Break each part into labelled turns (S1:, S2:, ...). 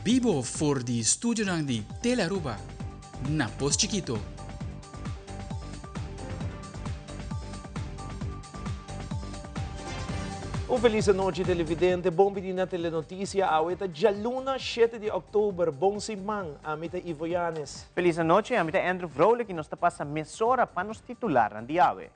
S1: Bibo for di studionan di Telearuba na Pos Chikito.
S2: Un felis anochi televidente, bon bini na Telenoticia. Awe ta djaluna shete di oktober. Bon siman. Ami ta Ivo Yanes.
S3: Felis anochi, ami ta Andrew Vrolijk y nos ta pasa mesora pa nos titularnan di awe.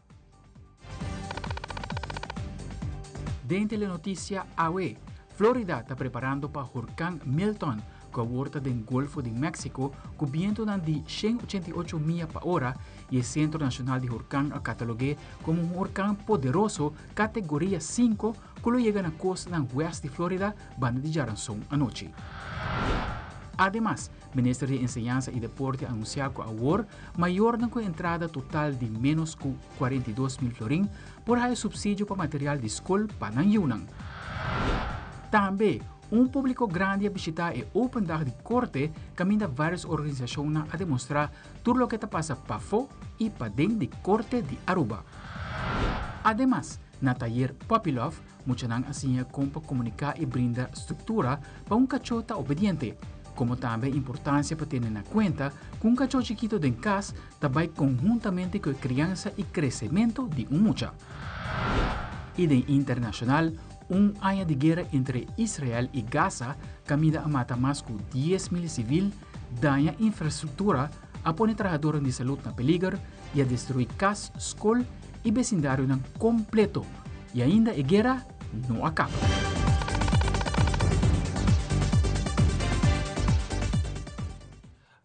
S1: Den Telenoticia awe, Florida ta preparando pa hurkan Milton, ku awor ta den Golfo di Mexico ku bientonan di 188 mia pa ora i e Sentro Nashonal di Hurkan a katalog'é komo un hurkan poderoso kategoria sinku ku lo yega na kostanan wèst di Florida banda di djaranson anochi. Ademas, Minister di Enseñansa i Deporte a anunsiá ku awor mayornan ku entrada total di ménos ku 42 mil florin por haya supsidio pa material di skol pa nan yunan. Tambe, un públiko grandi a bishitá e Open Dag di Korte kaminda vários organisashonnan a demostrá tur loke ta pasa pafó i paden di Korte di Aruba. Ademas, na tayer Puppy Love, Muchanan a siña kon pa komuniká i brinda struktura pa un kachó ta obediente, komo tambe e importansia pa tene na kuenta ku un kachó chikito den kas ta bai konhuntamente ku e kriansa i kresementu di un mucha. I den internashonal, un aña di guera entre Israel i Gaza kaminda a mata mas ku 10,000 sivil, daña infrastruktura, a pone trahadornan di salud na peliger i a destruí kas, skol i besindarionan kompleto. I ainda e guera no a kaba.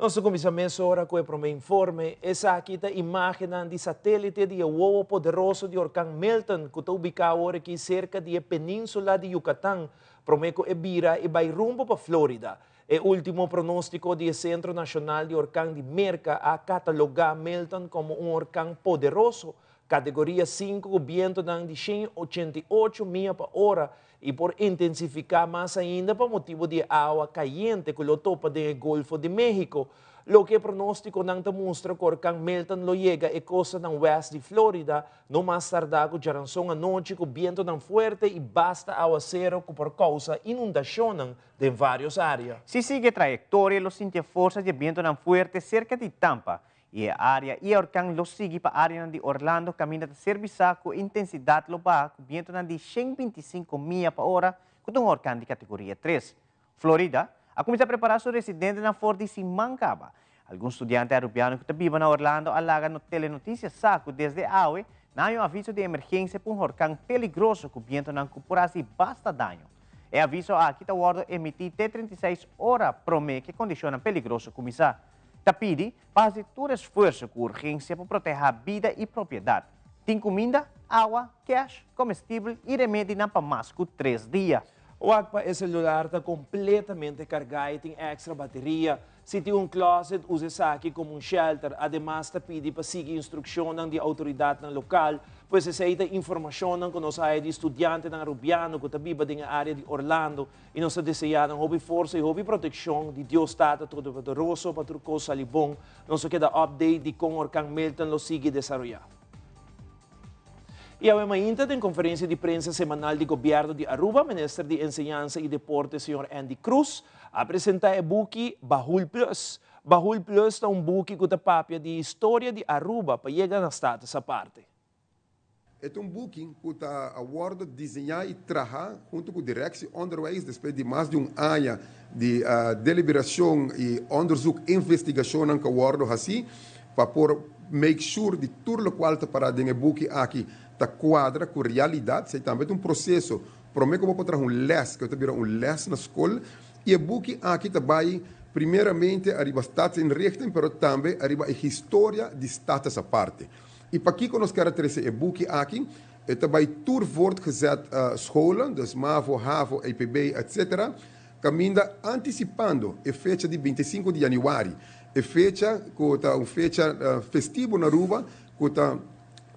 S2: Nos ta kuminsá mesora ku e promé informe. Esaki ta imágennan di satélite di e wowo poderoso di orkan Milton ku ta ubiká awor aki serka di e península di Yucatán promé ku e bira i bai rumbo pa Florida. E último pronóstiko di e Sentro Nashonal di Orkan di Merka a katalogá Milton komo un orkan poderoso, kategoria sinku ku bientonan di 188 mia pa ora i por intensifiká mas ainda pa motibu di e awa kayente ku lo topa den e Golfo di Méhiko. Loke e pronóstikonan ta mustra ku orkan Milton lo yega e kostanan wèst di Florida no mas tardá ku djaranson anochi ku bientonan fuerte i basta awasero ku por kousa inundashonnan den vários área.
S3: Si sigui e trayektoria lo sinti e forsa di e bientonan fuerte serka di Tampa i e área i e orkan lo sigui pa áreanan di Orlando kaminda ta ser bisá ku e intensidat lo baha ku bientonan di 125 mia pa ora ku ta un orkan di kategoria tres. Florida a kuminsá prepará su residentenan for di siman kaba. Algun studiante arubiano ku ta biba na Orlando a laga no Telenoticias sa ku desde awe nan haña un aviso di emergensia pa un horkan peligroso ku bientonan ku por hasi basta daño. E aviso aki ta wòrdu emití te 36 ora promé ku e kondishonnan peligroso kuminsá. Ta pidi pa hasi tur esfuerso ku urgensia pa protehá bida i propiedat. Tin kuminda, awa, kèsh, komestibel i remedinan pa mas ku tres dia.
S2: Wak pa e selular ta kompletamente kargá i tin èkstra bateria. Si tin un closet, usa esaki komo un shelter. Ademas ta pidi pa sigui instrukshonnan di outoridatnan lokal, pues esei ta informashonnan ku nos haya di studiantenan arubiano ku ta biba den e área di Orlando i nos ta deseá nan hopi forsa i hopi protekshon di Dios Tata Todopoderoso pa tur kos sali bon. Nos ta keda update di kon orkan Milton lo sigui desaroyá. I awe mainta den konferensia di prensa semanal di Gobièrnu di Aruba, Minister di Enseñansa i Deporte señor Endy Croes a presentá e buki Bahul Plus. Bahul Plus ta un buki ku ta papia di historia di Aruba pa yega na Status Aparte.
S4: E ta un buki ku ta a wòrdu diseñá i traha huntu ku Directie Onderwijs despues di mas di un aña di deliberashon i onderzoek investigashonnan ku a wòrdu hasí pa por make sure di tur lokual ta pará den e buki aki ta kuadra ku realidat. Esei tambe ta un proseso. Promé ku bo por traha un lès, ku ta bira un lès na skol. I e buki aki ta bai primeramente ariba Staatsinrichting, pero tambe ariba e historia di Status Aparte. I pakiko nos kier a trese e buki aki? E ta bai tur voortgezet scholen, dus mavo, havo, EPB, etc. Kaminda antisipando e fecha di 25 di januari, e fecha ku ta un fecha festivo na Aruba, ku ta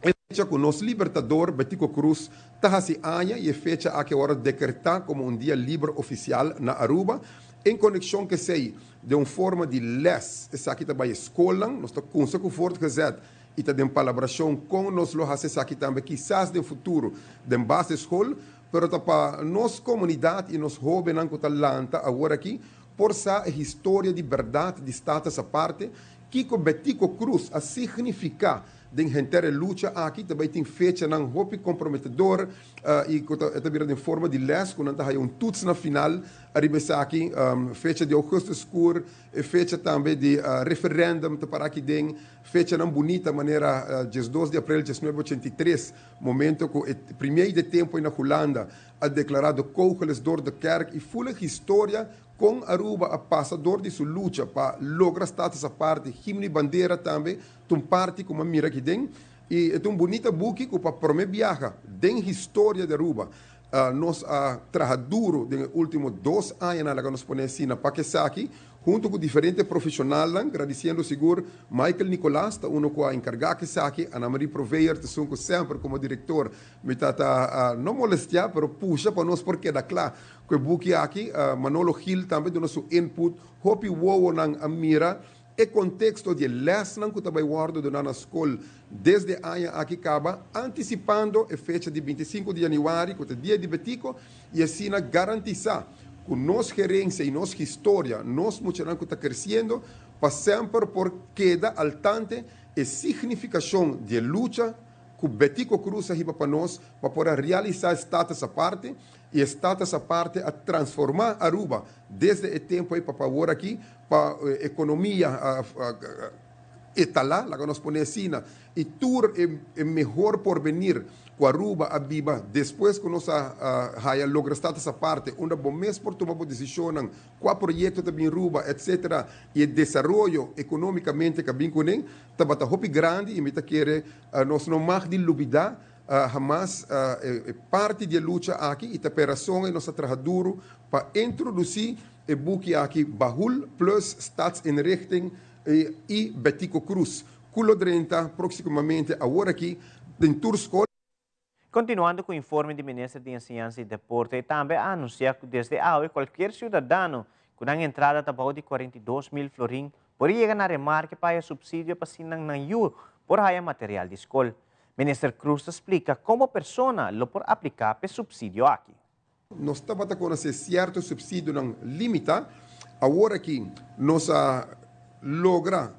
S4: e fecha ku nos libertador Betico Croes ta hasi aña i e fecha aki awor a dekretá komo un dia liber ofisial na Aruba. En konekshon ku esei, den un forma di lès, esaki ta bai e skolnan, nos ta kunsa ku voortgezet i ta den palabrashon kon nos lo hasi esaki tambe kisas den futuro den basisschool, Pero ta pa nos komunidat i nos hóbennan ku ta lanta awor aki por sa e historia di berdad di Status Aparte, kico Betico Croes a significa den henter e lucha aki. Tambe tin fechanan hopi comprometedor y cu ta bira den forma di les cu nan ta haya un toets na final ariba esaki, fecha di augustus scur, e fecha tambe di referendum ta para aki den, fechanan bunita manera 12 di april 1983, momento cu e premier di tempo na Hulanda a declara "de kogel is door de kerk" y full historia con Aruba a pasa door di su lucha pa logra Status Aparte, himno y bandera tambe, un parte como mira aki den. Y e un bunita buki cu pa prome biaha den historia di Aruba. Nos a traha duro den ultimo 2 aña cu nos pone asina pa cu esaki, hunto cu diferente profesional, gradiciendo sigur Michael Nicolas, ta uno cu a encarga cu esaki, Ana Marie Proveer, ta esun semper como director, mi ta no molestia, pero pusha pa nos por keda cla cu e buki aki, Manolo Gil tambe duna su input, hopi wowonan a mira e contexto di lesnan cu tambe wordo duna na scol desde aña aki caba, anticipando e fecha di 25 di januari, cu ta dia di Betico, y asina garantisa cu nos herencia y nos historia, nos muchanan cu ta creciendo, pa semper por keda al tanto e significacion di lucha cu Betico Croes a hiba pa nos pa por realisa Status Aparte, y Status Aparte a transforma Aruba desde e tempo ey pa awor aki pa economia etala, laga nos pone asina, y tur e mehor porvenir cu Aruba a biba despues cu nos a haya logra Status Aparte, unda bo mes por tuma decision cua proyecto ta bin Aruba, etc. Y e desaroyo economicamente cu a bin cune, tabata hopi grandi y mi ta kere nos no mag di lubida hamas parti di lucha aki y ta operacion y nos a traha duro pa introduci e buki aki, Bahul plus Staatsinrichting y Betico Croes. Cu lo drenta proximamente awor aki den tur scol.
S3: Continuando cu e informe di Minister di Enseñansa y Deporte, tambe a anuncia cu desde awe cualkier ciudadano cu un entrada ta di 42 mil florin por yega na remarke pa subsidio pa asina nan yiu por haya material di scol. Minister Croes ta splica con persona lo por aplica pa e subsidio aki.
S4: Nos tabata conoce cierto subsidionan limita, awor aki nos a logra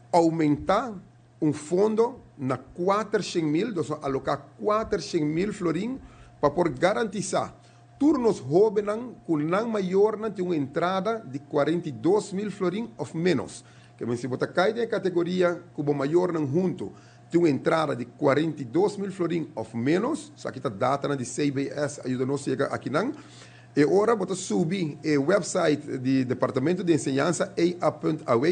S4: aumenta un fondo na 400 mil, nos a aloca 400 mil florin pa por garantisa tur nos hobennan cu nan mayornan tin un entrada di 42 mil florin of menos. Kiermen, si bo cay den categoria cu bo mayornan hunto tin un entrada di 42 mil florin of menos, esaki ta data di CBS, a yuda nos yega akinan. E ora bo ta subi e website di Departamento di Enseñansa ea.aw,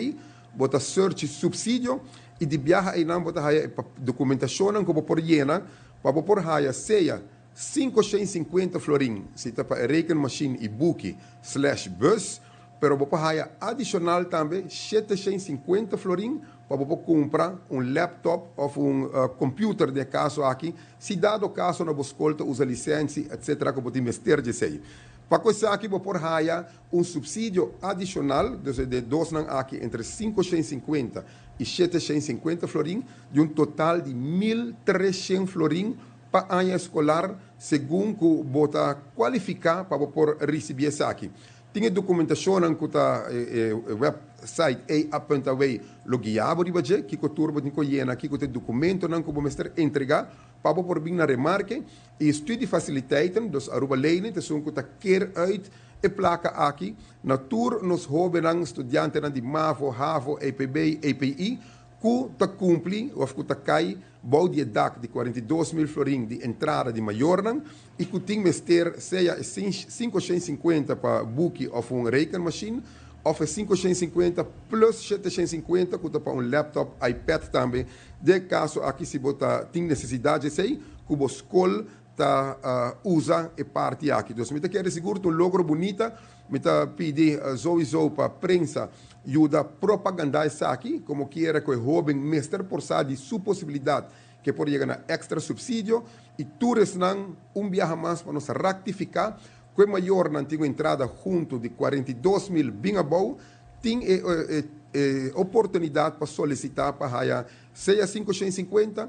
S4: bo ta search subsidio y di biaha eynan bo ta haya documentacion cu por yena pa por haya sea 550 florin, si ta pa rekenmachine y buki/bus, pero bo por haya adicional tambe 750 florin pa cumpra un laptop of un computer den caso aki, si dado caso na scol ta usa licencia, etc., cu bo tin mester di esey. Pa esaki bo por haya un subsidio adicional, di dos nan aki entre 550 y 750 florin, di un total di 1.300 florin pa aña escolar, segun cu bo ta cualifica pa por ricibi esaki. Tin documentacion cu ta website ea.aw lo guia bo riba dje, kico tur bo tin cu yena, kico ta documentonan cu bo mester entrega pa por bin na remarke y studiefaciliteiten, dus Aruba Lening, ta cu ta keer uit e placa aki na tur nos hobennan studiantenan di MAVO, HAVO, EPB, EPI, cu ta cumpli of cu ta cay bou di dak di 42 mil florin di entrada di mayornan y cu tin mester sea 550 pa buki of un rekenmachine of 550 plus 750 cu ta pa un laptop, iPad tambe, den caso aki si bo ta tin necesidad di esey, cu bo scol ta usa e parti aki. Anto, mi kier sigur un logro bunita, mi ta pidi sowieso pa prensa yuda propaganda esaki, como quiera cu e hoben mester por sa di su posibilidad cu por yega na extra subsidio y tur esnan, un biaha mas pa nos rectifica cu mayornan tin entrada hunto di 42 mil bin abou, tin e oportunidad pa solicita pa haya sea 550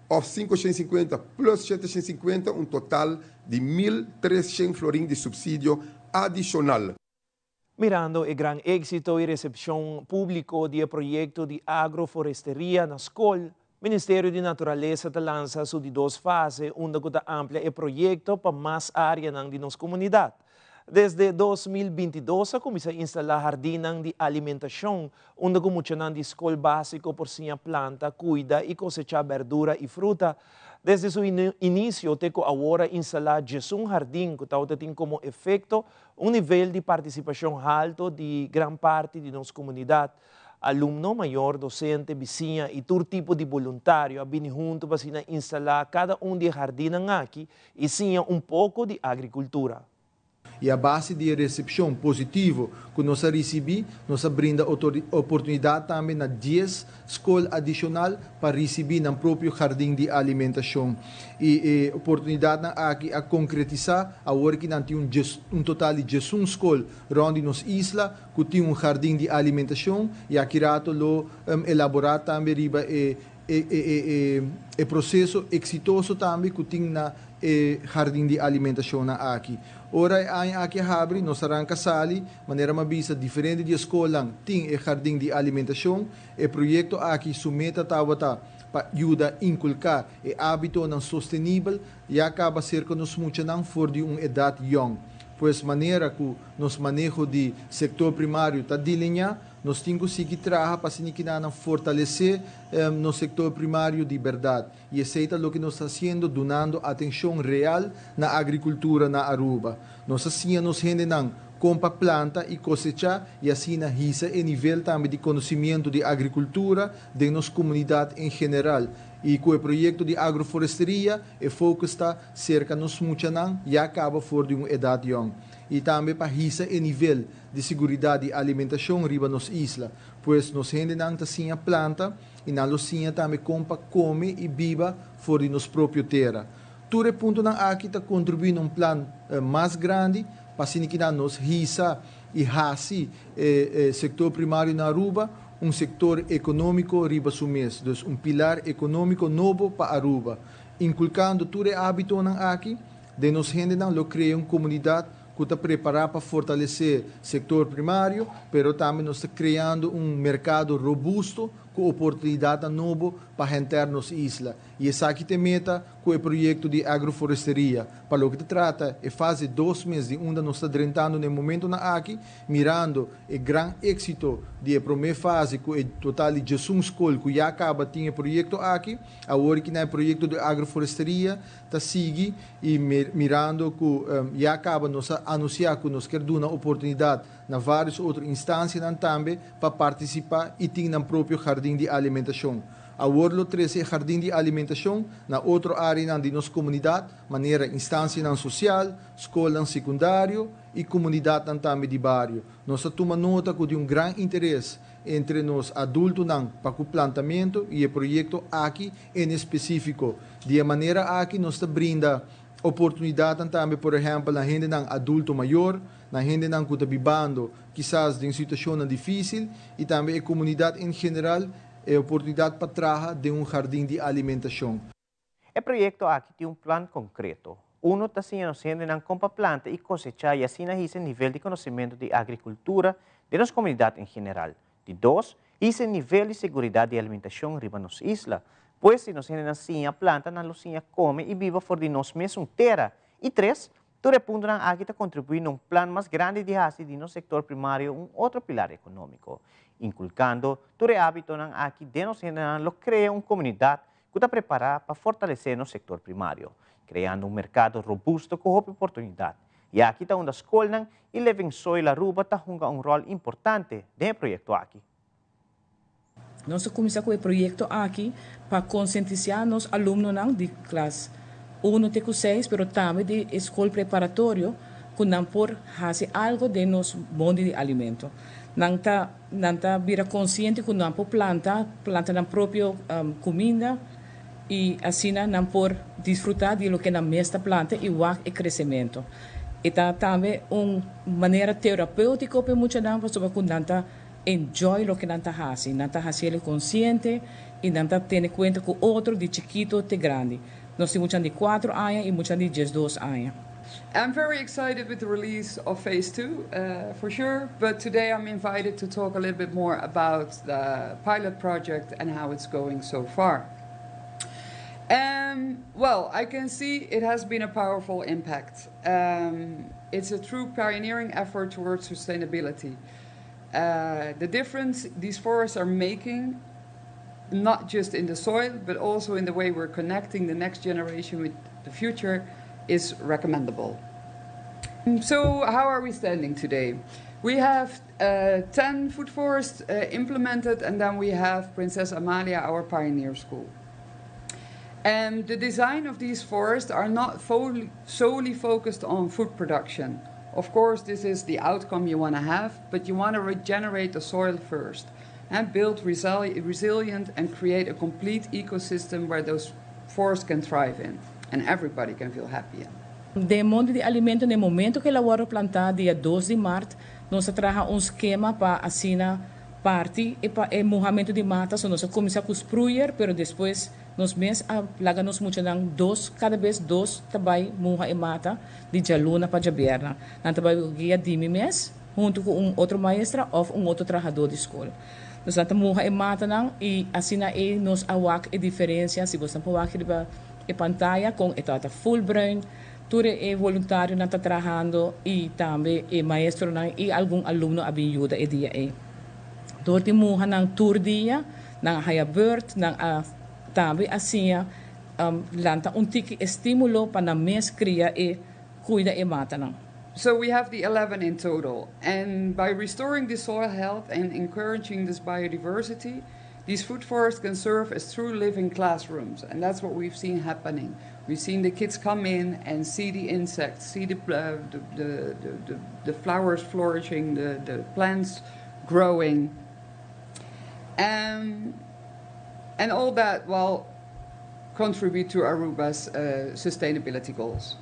S4: of 550 plus 750, un total di 1.300 florin di subsidio adicional.
S2: Mirando e gran exito y recepcion publico di e proyecto di agroforesteria na scol, Ministerio di Naturalesa ta lansa su di dos fase, unda cu ta amplia e proyecto pa mas areanan di nos comunidad. Desde 2022 a cuminsa instala hardinnan di alimentacion, unda cu muchanan di scol basico por siña planta, cuida y cosecha berdura y fruta. Desde su inicio te cu awor a instala 11 hardin cu tin como efecto un nivel di participacion halto di gran parti di nos comunidad. Alumno, mayor, docente, bisiña y tur tipo di voluntario a bini hunto pa instala cada un di e hardinnan aki y siña un poco di agricultura.
S5: Y a base di recepcion positivo cu nos a ricibi, nos a brinda oportunidad tambe na 10 scol adicional pa ricibi nan propio hardin di alimentacion. Y e oportunidad aki a concretisa, awor cu tin un total di 11 scol rond di nos isla, cu tin un hardin di alimentacion y aki rato lo elabora tambe riba e proceso exitoso tambe cu tin na e hardin di alimentacion aki. Ora aki habri, nos a ranca sali, manera m'a bisa, diferente di scol tin e hardin di alimentacion. E proyecto aki, su meta tabata pa yuda inculca e habitonan sostenibel ya caba cerca nos muchanan for di un edad jong. Pues manera cu nos maneho di sector primario ta delinea, nos tin cu sigui traha pa fortalece nos sector primario di berdad. Y esey ta loke nos ta haciendo, dunando atencion real na agricultura na Aruba. Nos asina nos hendenan con pa planta y cosecha y asina hisa e nivel tambe di conocimento di agricultura di nos comunidad en general. Y cu e proyecto di agroforesteria, e focus ta cerca nos muchanan ya caba for di un edad jong. Y tambe pa hisa e nivel di seguridad di alimentacion riba nos isla. Pues nos hendenan ta siña planta y nan lo siña tambe con pa come y biba for di nos propio tera. Tur e puntonan aki ta contribui na un plan mas grandi pa asina nos hisa y haci sector primario na Aruba un sector economico riba su mes, dus un pilar economico nobo pa Aruba. Inculcando tur e habitonan aki, den nos hendenan lo crea un comunidad cu ta prepara pa fortalece sector primario, pero tambe nos ta creando un mercado robusto cu oportunidad nobo pa henter nos isla. Y esaki ta e meta cu e proyecto di agroforesteria. Pa loke ta trata, e fase 2 mes di unda nos ta drentando na e momentonan aki, mirando e gran exito di e prome fase cu e total di 11 scol cu ya caba tin e proyecto aki, awor cu e proyecto di agroforesteria ta sigui y mirando cu ya caba nos a anuncia cu nos kier duna oportunidad na varios otro instancianan tambe pa participa y tin nan propio hardin di alimentacion. Awor lo trece hardin di alimentacion na otro area di nos comunidad, manera instancianan social, scol secundario y comunidad tambe di bario. Nos a tuma nota di un gran interes entre nos adultonan pa e plantamento y e proyecto aki en especifico. Di manera aki nos ta brinda oportunidad tambe, por ehempel, na hendenan adulto mayor, na hendenan cu ta bibando kisas den situacion dificil y tambe e comunidad en general e oportunidad pa traha den un hardin di alimentacion.
S3: E proyecto aki tin un plan concreto. Uno ta siña hendenan con pa planta y cosecha y asina e nivel di conocimento di agricultura di nos comunidad en general. Di dos, e nivel di seguridad di alimentacion riba nos isla. Pues si nos hendenan siña planta, nan lo siña come y biba for di nos mes tera. Y tres, tur e puntonan aki ta contribui na un plan mas grandi di haci di nos sector primario un otro pilar economico. Inculcando tur e habitonan aki den nos hendenan lo crea un comunidad cu ta prepara pa fortalece nos sector primario, creando un mercado robusto cu oportunidad. Y aki ta unda scol y Living Soil Aruba ta hunga un rol importante den e proyecto aki.
S6: Nos a cuminsa cu e proyecto aki pa concientisa nos alumnonan di klas 1 te 6, pero tambe di scol preparatorio, cu nan por haci algo den nos mondi di alimento. Nan ta bira consciente cu nan por planta nan propio cuminda y asina nan por disfruta di loke nan mes ta planta y wak e crecemento. Y ta tambe un manera terapeutico pa muchanan, pasobra cu nan ta enjoy loke nan ta haci, nan ta haci consciente y nan ta tene cuenta cu otro di chikito te grandi. Nos tin mucha di 4 aña y mucha di 12 aña.
S7: I'm very excited with the release of phase 2, for sure, but today I'm invited to talk a little bit more about the pilot project and how it's going so far. Well, I can see it has been a powerful impact. It's a true pioneering effort towards sustainability. The difference these forests are making, not just in the soil, but also in the way we're connecting the next generation with the future, is recommendable. So how are we standing today? We have 10 food forests implemented, and then we have Princess Amalia, our pioneer school. And the design of these forests are not solely focused on food production. Of course, this is the outcome you want to have, but you want to regenerate the soil first and build resilient and create a complete ecosystem where those forests can thrive in and everybody can feel happy in.
S6: Den mondi di alimento, na momento cu el a wordo planta, dia 2 di maart, nos a traha un skema pa asina parti e pa e muhamento di mata. So nos a cuminsa cu sproeier, pero despues nos mes a laga nos muchanan dos, cada bes dos ta bay muha e mata di dialuna pa diabierna. Nan ta bay guia di mi mes, hunto cu un otro maestra of un otro trahador di scol. Nos nan ta muha e matanan y asina e nos a wak e diferencia, si bo por wak riba e pantaya, con e ta full bruin. Tur e voluntarionan ta trahando y tambe e maestronan y algun alumno a bin yuda e dia ey. Door di muha nan tur dia, nan a haya beurt, nan a tambe asina lanta un tiki estimulo pa nan mes cria e cuida e matanan.
S7: So we have the 11 in total. And by restoring the soil health and encouraging this biodiversity, these food forests can serve as true living classrooms. And that's what we've seen happening. We've seen the kids come in and see the insects, see the flowers flourishing, the plants growing. And all that while contribute to Aruba's sustainability goals.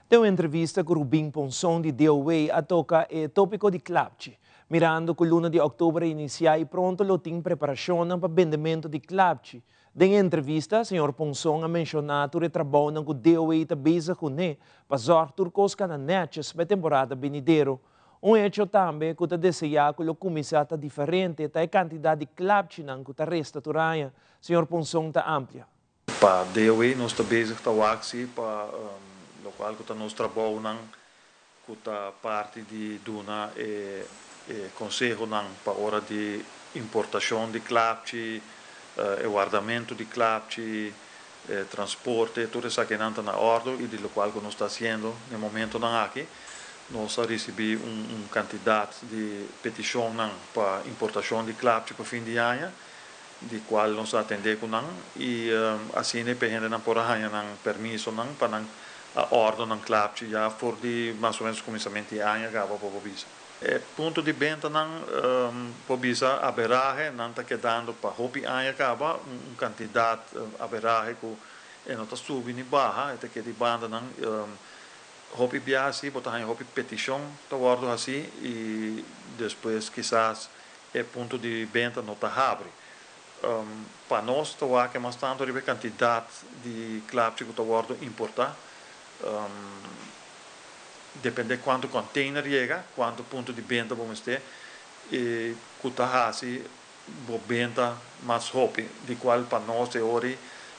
S2: Den un entrevista cu Rubin Ponson di DOW a toca e topico di klapchi. Mirando cu luna di october a inicia y pronto lo tin preparacion pa bendemento di klapchi. Den entrevista, señor Ponson a menciona e trabou cu DOW ta bezig cune pa zorg tur cos cana netjes pa temporada venidero. Un hecho tambe cu ta desea cu lo cuminsa ta diferente, ta e cantidad di klapchi nan cu ta resta tur aña. Señor Ponson ta amplia.
S8: Pa DOW nos ta bezig ta wak si pa locual cu ta nos trabou nan cu ta parti di duna e conseho nan pa ora di importacion di klapchi, e wardamento di klapchi, transporte, tur esaki nan ta na orde y di locual cu nos ta haciendo na momento nan aki. Nos a ricibi un cantidad di peticion nan pa importacion di klapchi pa fin di aña, di cual nos a atende cu nan y asina pa hende nan por haya nan permiso nan pa nan a orde nan klapchi ya for di mas o menos cuminsamento di aña caba pa bisa. E punto di benta nan por bisa averahe nan ta kedando pa hopi aña caba un cantidad averahe cu e no ta subi ni baha, e ta keda banda nan. Hopi biaha bo ta haya hopi peticion ta wordo asina y despues kisas e punto di benta no ta habri. Pa nos ta wak mas tanto riba cantidad di klapchi cu ta wordo importa. Depende cuanto container yega, cuanto punto di benta bo mester y cu ta hasi bo benta mas hopi, di cual pa nos e ora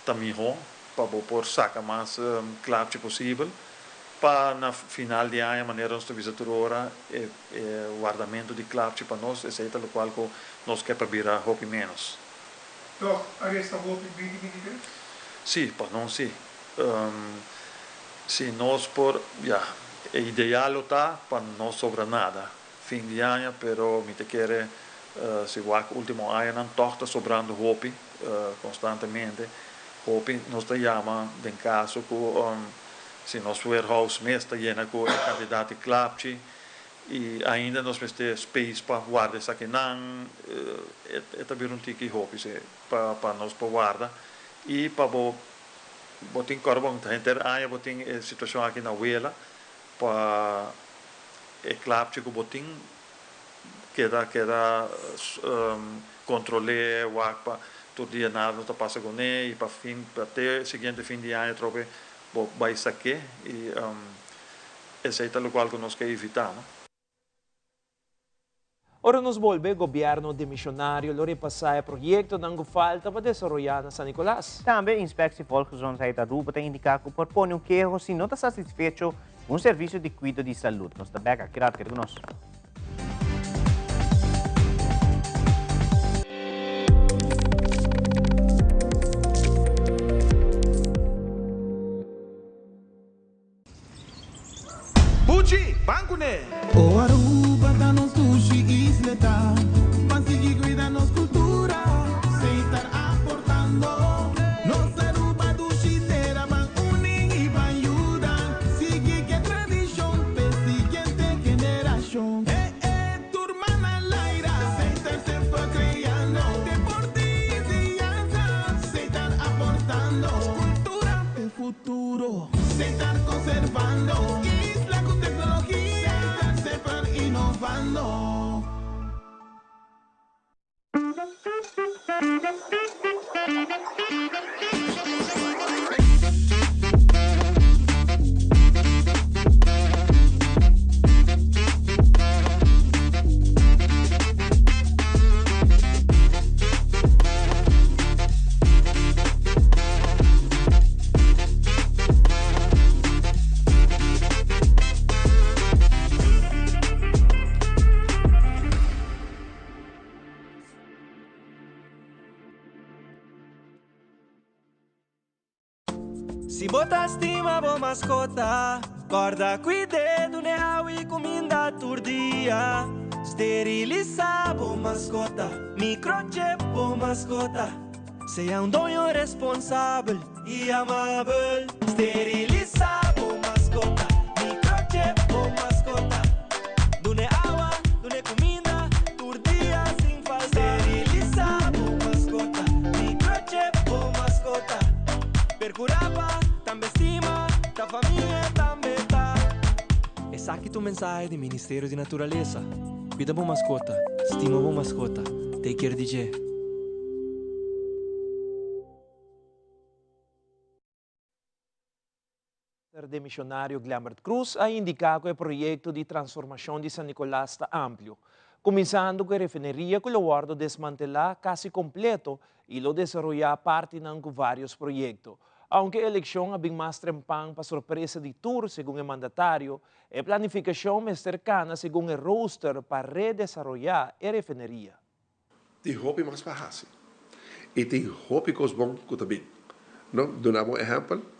S8: ta miho pa bo por saca mas klapchi posibel. Pa na final di aña, manera nos ta bisa tur ora, e wardamento di klapchi pa nos, esey ta locual cu nos kier pa bira hopi menos.
S9: Toch, a resta hopi 2023?
S8: Si, pa nos si. Si nos por, ja, ideal ta pa no sobra nada fin di aña, pero mi ta kere si wak ultimo aña nan toch ta sobrando hopi constantemente. Hopi nos ta yama den caso cu si nos warehouse mes ta yena cu e cantidad di klapchi y ainda nos mester space pa warda esakinan, e ta bira un tiki hopi si pa nos pa warda y pa bo tin corbon henter aña bo tin e situacion aki na Wela pa e klapchi cu bo tin keda controle wak pa tur dia nada no ta pasa cune y pa fin pa te siguiente fin di aña trobe bo bay sake y. Esei ta lokual ku nos ke evitá, no?
S2: Ora nos bolbe, Gobierno demisionario lo repasa e proyectonan cu falta pa desaroya na San Nicolas.
S3: Tambe Inspectie Volksgezondheid Aruba ta indica cu por pone un keho si no ta satisfecho cu un servicio di cuido di salud. Nos ta bek aki rato, keda cu nos.
S10: Buchi, ban kuné!
S11: O Aruba ta nos dushi isleta, ban sigui cuida nos cultura, Setar aportando. Nos Aruba dushi tera, ban uni y ban yuda, sigui ke tradicion p'e siguiente generacion. E e tur man al aire, Setar semper creando, deporte y enseñanza, Setar aportando, cultura p'e futuro. Setar conservando isla cu tecnologia. Setar semper innovando.
S12: Si bo ta stima bo maskota, kòrda kuid'é, dun'é awa i kuminda tur dia. Sterilisá bo maskota, microchip bo maskota. Sea un doño responsabel i amabel. Sterilisá bo maskota, microchip bo maskota. Dun'é awa, dun'é kuminda tur dia sin falta. Sterilisá bo maskota, microchip bo maskota. Percurá pa tambe stima, ta famia tambe ta. Esaki ta un mensahe di Ministerio di Naturalesa. Cuida bo mascota, stima bo mascota, take care di dje.
S2: Minister demisionario Glenbert Croes a indica cu e proyecto di transformacion di San Nicolas ta amplio, cuminsando cu e refineria cu lo wordo desmantela casi completo y lo desaroya partinan cu varios proyecto. Aunke e eleccion a bin mas trempan pa sorpresa di tur, segun e mandatario, e planificacion mester cana segun e rooster pa redesaroya e refineria.
S13: Tin hopi mas pa hasi i tin hopi kos bon ku ta bin. No? Duna bo un ehèmpel,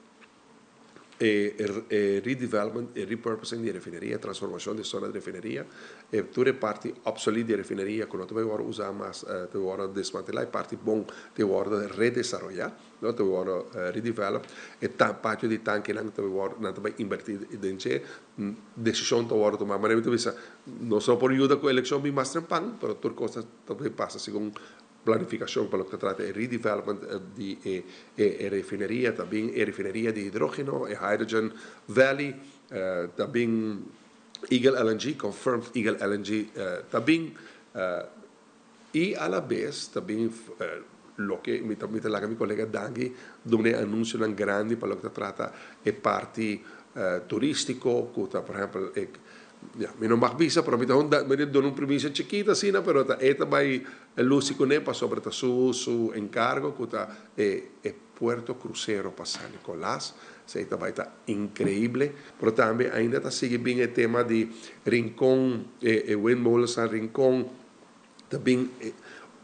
S13: e e redevelopment, e repurposing di e refineria, e transformashon di e zona di refineria, e tur e parti obsolete di e refineria ku no ta bai wòrdu usá mas ta wòrdu desmantelá, e parti bon ta wòrdu redesaroyá. No ta wòrdu redevelop, e patio di tankinan ta wòrdu, nan ta bai invertí den dje, desishon ta wòrdu tumá. Manera mi ta bisa, nos no por yuda ku elekshon bin mas trempan, pero tur kos ta bai pasa segun planifikashon pa loke ta trata e redevelopment di e e refineria, ta bin e refineria di hidrógeno, e Hydrogen Valley, ta bin Eagle LNG, confirmed Eagle LNG ta bin. I a la bes ta bin loke mi ta mi ta laga mi kolega Dangui duna e anunsionan grandi pa loke ta trata e parti turistiko ku ta por ehèmpel e ya mi no mag bisa pero mi ta mi ta duna un primisia chikito asina pero ta e ta bai lusi kuné pasobra ta su su enkargo ku ta e e puerto krusero pa San Nicolas esei ta bai ta inkreible pero tambe ainda ta sigui bin e tema di Rincon e e windmolens na Rincon. Ta bin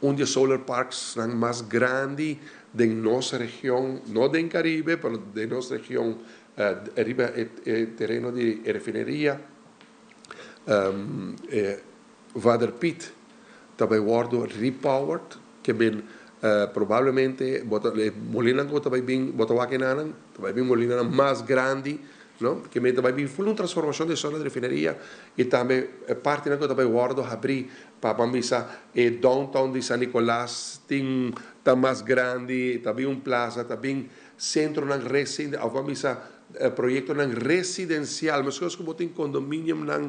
S13: un di e solar parksnan mas grandi den nos region, no den Caribe, pero den nos region riba e tereno di e refineria. E Vader Piet ta bai wordo repowered, ke bin probablemente bo ta e molinanan ku ta bai bin bo ta wak enanan ta bai bin molinanan mas grandi no ke men ta bai bin ful un transformashon di e zona di refineria i tambe e partinan ku ta bai wòrdu habrí pa ban bisa e downtown di San Nicolas tin ta mas grandi ta bin un plaza ta bin sentronan resi òf ban bisa proyektonan residensial meskos ku bo tin kondominiumnan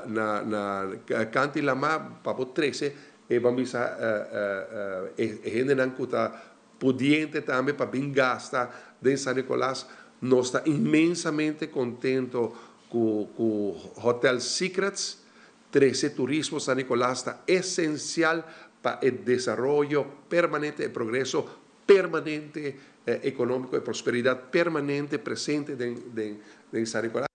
S13: na na kanti lama pa bo trese E ban bisa e hendenan ku ta pudiente tambe pa bin gasta den San Nicolas. Nos ta inmensamente kontento Ku ku Hotel Secrets trese turismo San Nicolas ta esensial pa e desaroyo permanente, e progreso permanente ekonómiko, e prosperidat permanente presente den den den San Nicolas.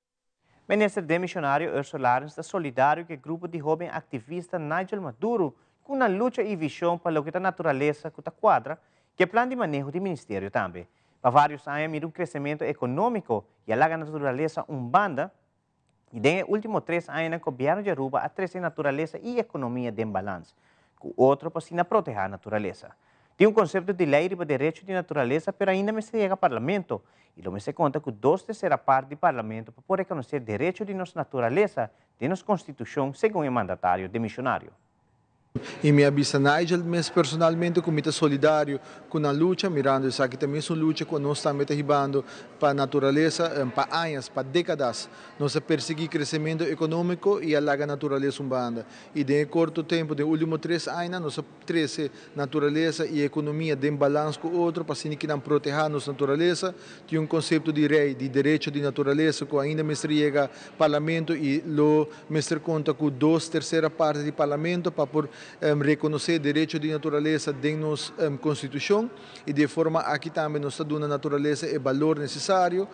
S3: Minister demisionario Ursula Arends ta solidario ku e grupo di hoben aktivista Nigel Maduro ku nan lucha i vishon pa loke ta naturalesa ku ta kuadra ku e plan di maneho di ministerio tambe. Pa varios aña mira un kresementu ekonómiko i a laga naturalesa un banda i den e último tres añanan gobièrnu di Aruba a trese naturalesa i ekonomia den balans ku otro pa asina protehá naturalesa. Tin un konsepto di lei riba derecho di naturalesa pero ainda mester yega parlamento i lo mester konta ku dos tersera part di parlamento pa por rekonosé derecho di nos naturalesa den nos konstitushon segun e mandatario demishonario.
S5: I mi a bisa Nigel mes personalmente ku mi ta solidario ku nan lucha, mirando esaki ta mesun lucha ku nos tambe ta hibando pa naturalesa pa añas, pa dékadas. Nos a persiguí kresementu ekonómiko i a laga naturalesa un banda. I den e korto tempu, den último tres añanan, nos a trese naturalesa i ekonomia den balans ku otro pa asina kinan protehá nos naturalesa. Tin un konsepto di rei di derecho di naturalesa ku ainda mester yega Parlamento i lo mester konta ku dos tersera parti di Parlamento pa por rekonosé derecho di naturalesa den nos Konstitushon i di e forma aki tambe nos ta duna naturalesa e balor nesesario.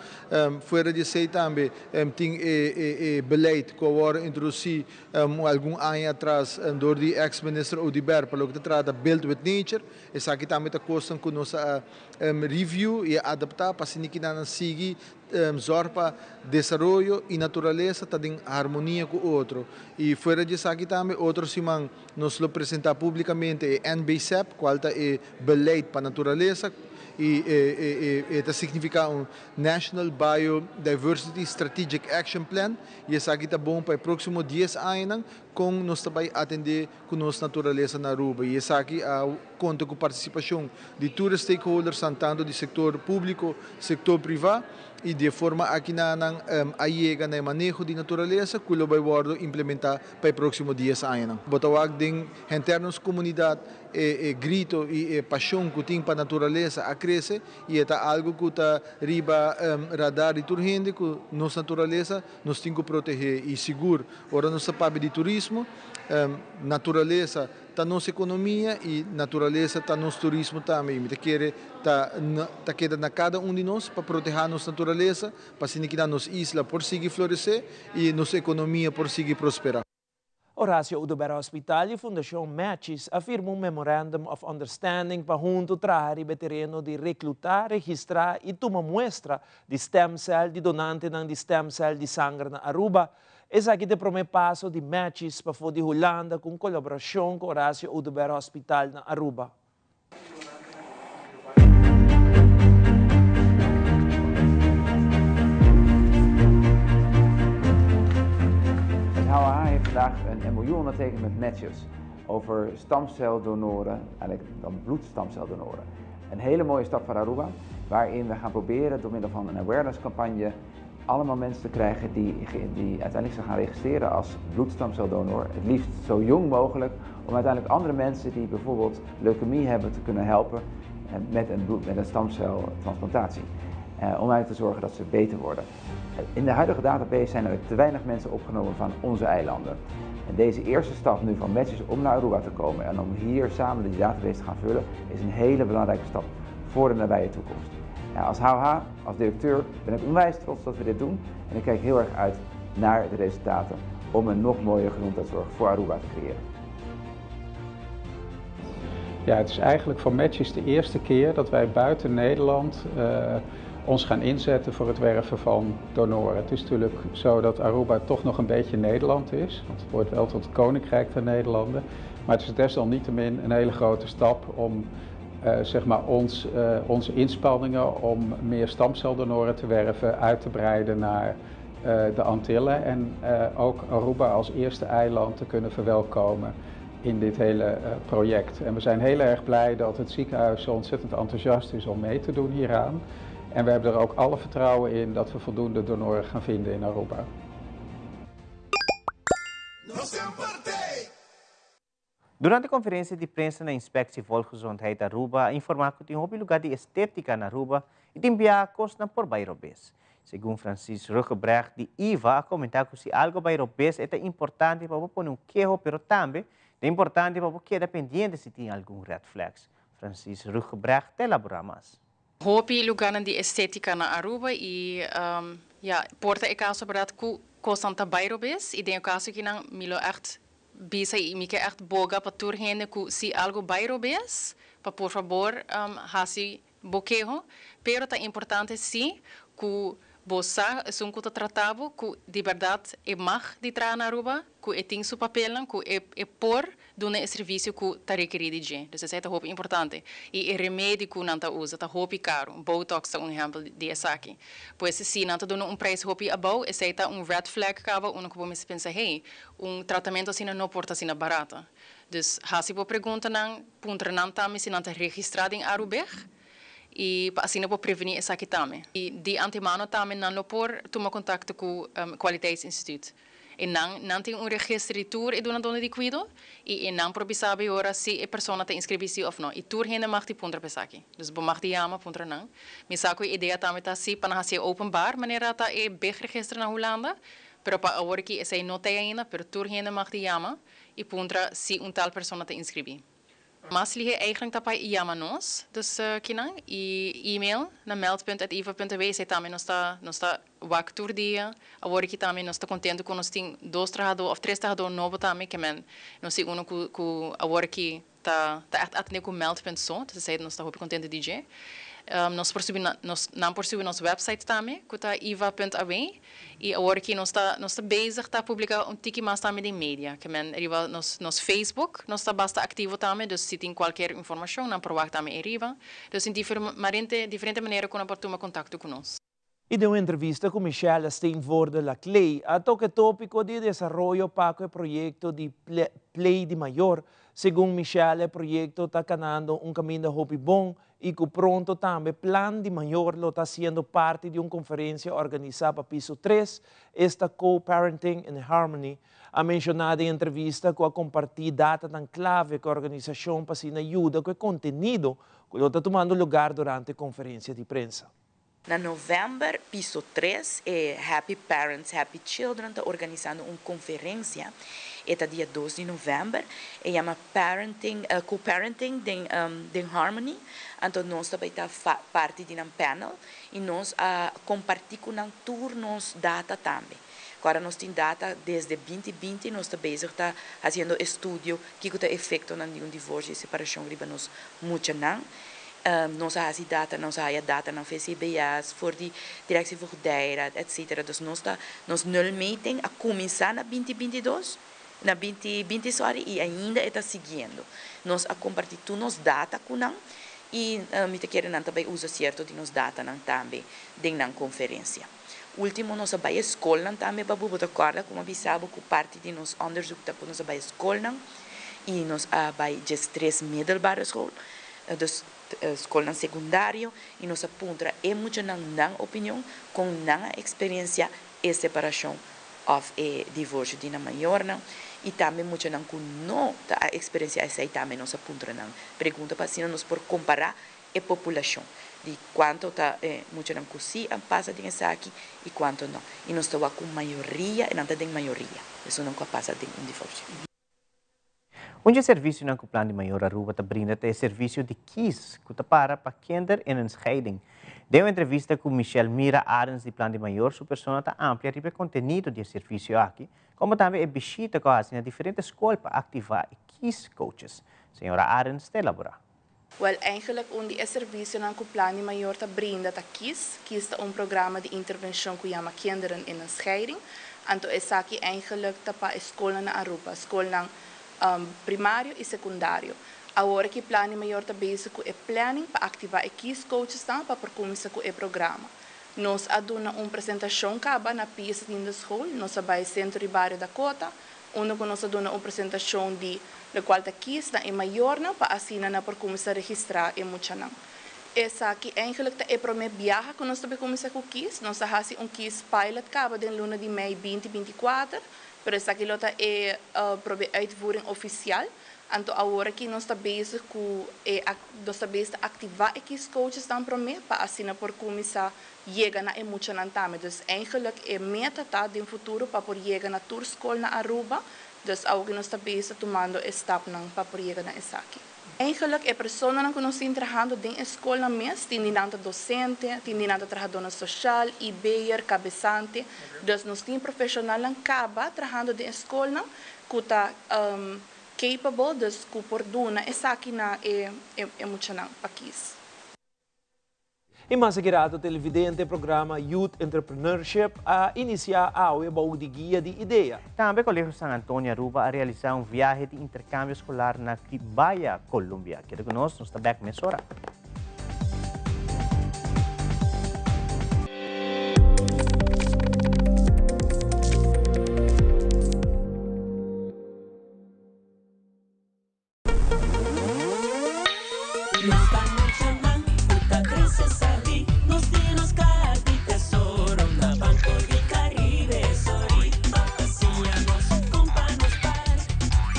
S5: Fuera di esei tambe tin e beleid ku a wòrdu introdusí algun aña atras dor di eks minister Oduber pa loke ta trata Build with Nature. Esaki tambe ta kosnan ku nos a review i a adaptá pa asina kinanan sigui zòrg pa desaroyo i naturalesa ta den harmonia ku otro. I fuera di esaki tambe otro siman nos lo presentá públikamente e NBSAP, kual ta e beleid pa naturalesa i e ta signifiká un National Biodiversity Strategic Action Plan i esaki ta bon pa e próksimo dies añanan kon nos ta bai atendé ku nos naturalesa na Aruba i esaki a konta ku partisipashon di tur e stakeholdersnan tantu di sektor públiko, sektor privá i di e forma aki nan a yega na e maneho di naturalesa ku lo bai wòrdu implementá pa e próksimo dies añanan. Bo ta wak den henter nos komunidat e e grito i e pashon ku tin pa naturalesa a krese i e ta algu ku ta riba radar di tur hende ku nos naturalesa nos tin ku protehé i sigur ora nos ta papia di turismo Naturalesa ta nos ekonomia i naturalesa ta nos turismo tambe i mi ta kere ta ta keda na kada un di nos pa protehá nos naturalesa pa asina kina nos isla por sigui floresé i nos ekonomia por sigui prosperá.
S2: Horacio Oduber Hospital i Fundashon Matchis a firma un Memorandum of Understanding pa huntu traha riba e tereno di reklutá, registrá i tuma muestra di stemcel di donantenan di stemcel di sanger na Aruba. Esaki ta e promé paso di Matchis pafó di Hulanda ku un kolaborashon ku Horacio Oduber Hospital na Aruba.
S14: Het HOH heeft vandaag een MOU ondertekend met Matchis over stamceldonoren, eigenlijk dan bloedstamceldonoren. Een hele mooie stap voor Aruba, waarin we gaan proberen door middel van een awareness campagne allemaal mensen te krijgen die, die uiteindelijk zich gaan registreren als bloedstamceldonor. Het liefst zo jong mogelijk, om uiteindelijk andere mensen die bijvoorbeeld leukemie hebben te kunnen helpen eh, met een, bloed, met een stamceltransplantatie. Eh, om uit te zorgen dat ze beter worden. In de huidige database zijn er te weinig mensen opgenomen van onze eilanden. En deze eerste stap nu van Matches om naar Aruba te komen en om hier samen die database te gaan vullen, is een hele belangrijke stap voor de nabije toekomst. Ja, als HOH, als directeur, ben ik onwijs trots dat we dit doen. En ik kijk heel erg uit naar de resultaten om een nog mooiere gezondheidszorg voor Aruba te creëren.
S15: Ja, het is eigenlijk voor Matches de eerste keer dat wij buiten Nederland uh, ons gaan inzetten voor het werven van donoren. Het is natuurlijk zo dat Aruba toch nog een beetje Nederland is, want het hoort wel tot het Koninkrijk der Nederlanden. Maar het is desalniettemin een hele grote stap om uh, zeg maar ons, uh, onze inspanningen om meer stamceldonoren te werven uit te breiden naar uh, de Antillen en ook Aruba als eerste eiland te kunnen verwelkomen in dit hele project. En we zijn heel erg blij dat het ziekenhuis zo ontzettend enthousiast is om mee te doen hieraan. En we hebben er ook alle vertrouwen in dat we voldoende donoren gaan vinden in Aruba.
S3: Durante conferencia di prensa na Inspectie Volksgezondheid Aruba a informa cu tin hopi lugar di estetica na Aruba y tin bia cosnan por bay robes. Segun Francis Ruggebrecht di IVA a comenta cu si algo bay robes e ta importante pa bo pone un keho pero tambe ta importante pa bo keda pendiente si tin algun red flags. Francis Ruggebrecht ta elabora mas.
S16: Hopi lugarnan di estetica na Aruba y ya, por ta e caso berdad cu cosnan ta bay robes y den e caso akinan mi lo echt bisa y mi ke echt boga pa tur hende cu si algo bay robes pa por fabor haci bo keho, pero ta importante si cu bo sa esun cu ta trata bo cu di berdad e mag di traha na Aruba, cu e tin su papelnan, cu e e por duna e servicio cu ta rekeri di dje. Dus esey ta hopi importante. Y e remedi cu nan ta usa ta hopi caro. Botox ta un ehempel di esaki. Pues si nan ta duna un prijs hopi abou, esey ta un red flag caba unda cu bo mester pensa, hey, un tratamento asina no por ta asina barata. Dus hasi bo preguntanan, puntra nan tambe si nan ta registra den Arubig y pa asina bo preveni esaki tambe. Y di antemano tambe nan lo por tuma contacto cu Kwaliteitsinstituut. E nan nan tin un registro di tur e dunadónan di kuido i e nan por bisa bo e ora si e persona ta inskribí si òf no. I tur hende mag di puntra pa esaki. Dus bo mag di yama puntra nan. Mi sa ku e idea tambe ta si pa nan hasi e openbaar manera ta e big registro na Hulanda, pero pa awor aki esei no ta ei ainda, pero tur hende mag di yama i puntra si un tal persona ta inskribí. Mas lihe eigenlijk ta pa yama nos, dus kinan, y email na meldpunt at iva punt aw, esey tambe nos ta nos ta wak tur dia. Awor aki tambe nos ta contento cu nos tin dos trahador of tres trahador nobo tambe, ke men nos tin uno cu cu awor aki ta ta echt atende cu meldpunt so, dus esey nos ta hopi contento di dje. Nos por subi na nos nan por subi nos website tambe cu ta iva punt aw. I awor aki nos ta nos ta bezig ta publica un tiki mas tambe den media. Ke men riba nos nos Facebook nos ta basta activo tambe, dus si tin cualkier informacion nan por wak tambe eriba. Dus tin diferente diferente manera cu nan por tuma contacto cu nos.
S2: I den un entrevista cu Michelle Steenvoorde Laclay a toca e topico di desaroyo pa cu e proyecto di Play di Mayor. Segun Michelle e proyecto ta canando un caminda hopi bon y cu pronto tambe Plan di Mayor lo ta siendo parti di un conferencia organisa pa Piso 3, esta Co-Parenting in Harmony, a menciona den entrevista cu a comparti datanan clave cu e organisacion pa asina yuda cu e contenido cu lo ta tumando lugar durante e conferencia di prensa.
S17: Na november Piso 3 e Happy Parents Happy Children ta organisando un conferencia. E ta dia 2 di november. E yama Parenting, Co-Parenting den den Harmony. Anto nos ta bay ta parti di nan panel y nos a comparti cu nan tur nos data tambe. Cu ora nos tin data desde 2020 nos ta bezig ta haciendo estudio kico ta efectonan di un divorcio y separacion riba nos muchanan. Nos a hasi data, nos a haya datanan VCBS, for di Directie Voogdijraad, etc. Dus nos ta, nos nulmeting a kuminsá na 2022, na 2020 sorry, i ainda e ta siguiendo. Nos a kompartí tur nos data ku nan i mi ta kere nan ta bai usa sierto di nos datanan tambe den nan konferensia. Último nos a bai e skolnan tambe, Babu, bo ta kòrda ku mi a bisa bo ku parti di nos onderzoek ta ku nos a bai e skolnan i nos a bai 13 middelbare school, dus skolnan sekundario, i nos a puntra e muchanan nan opinion kon nan a eksperensiá e separashon òf e divorsio di nan mayornan i tambe muchanan ku no ta a eksperensiá esei tambe nos a puntra nan pregunta pa asina nos por kompará e populashon di kuantu ta e muchanan ku sí a pasa den esaki i kuantu no. I nos ta wak ku mayoria e nan ta den mayoria esunnan ku a pasa den un divorsio.
S3: Un dje servisionan ku Plan di Mayor Aruba ta brinda ta e servisio di KIS, ku ta para pa Kinder in een Scheiding. Den un entrevista ku Michelle Mira Arends di Plan di Mayor, su persona ta amplia riba e kontenido di e servisio aki, komo tambe e bishita ku a hasi na diferente skol pa aktivá e KIS coaches. Señora Arends ta elaborá.
S18: Wel, eigenlijk un di e servisionan ku Plan di Mayor ta brinda ta KIS. KIS ta un programa di intervenshon ku yama Kinderen in een Scheiding. Anto esaki eigenlijk ta pa e skolnan na Aruba, skolnan primario i sekundario. Awor aki Plan di Mayor ta bezig ku e planning pa aktivá e KIS coachesnan pa por kuminsá ku e programa. Nos a duna un presentashon kaba na Pies Linde School, nos a bai Sentro di Bario Dakota, Unda ku nos a duna un presentashon di lokual ta kis na e mayornan pa asina nan por kuminsá registrá e muchanan. Esaki eigenlik ta e promé biaha ku nos ta bai kuminsá ku kis. Nos a hasi un kis pilot kaba den luna di mei 2024, pero esaki lo ta e promé uitvoering ofisial. Anto awor aki nos ta bezig ku e nos ta bezig ta aktivá e kies coachesnan promé pa asina por kuminsá yega na e muchanan tambe. Dus eigenlijk e meta ta den futuro pa por yega na tur skol na Aruba. Dus awor nos ta bezig ta tumando e stapnan pa por yega na esaki. Eigenlijk e personanan ku nos tin trahando den e skolnan mes, tin di nan ta dosente, tin di nan ta trahadónan soshal, IB'er, kabesante. Dus nos tin profeshonalnan kaba trahando den e skolnan ku ta capable, dus ku por duna esaki na e e muchanan pa kis.
S2: I mas aki rato televidente programa Youth Entrepreneurship a inisiá awe bou di guia di idea.
S3: Tambe Colegio San Antonio Aruba a realisa un viahe di intercambio escolar na Quimbaya, Colombia. Keda cu nos, nos ta bek mesora.
S11: Nos ta muchanan ku ta krese sabí, nos tin nos kaha di tesoro na Banco di Caribe. Sorry pa siña nos kon pa nos par,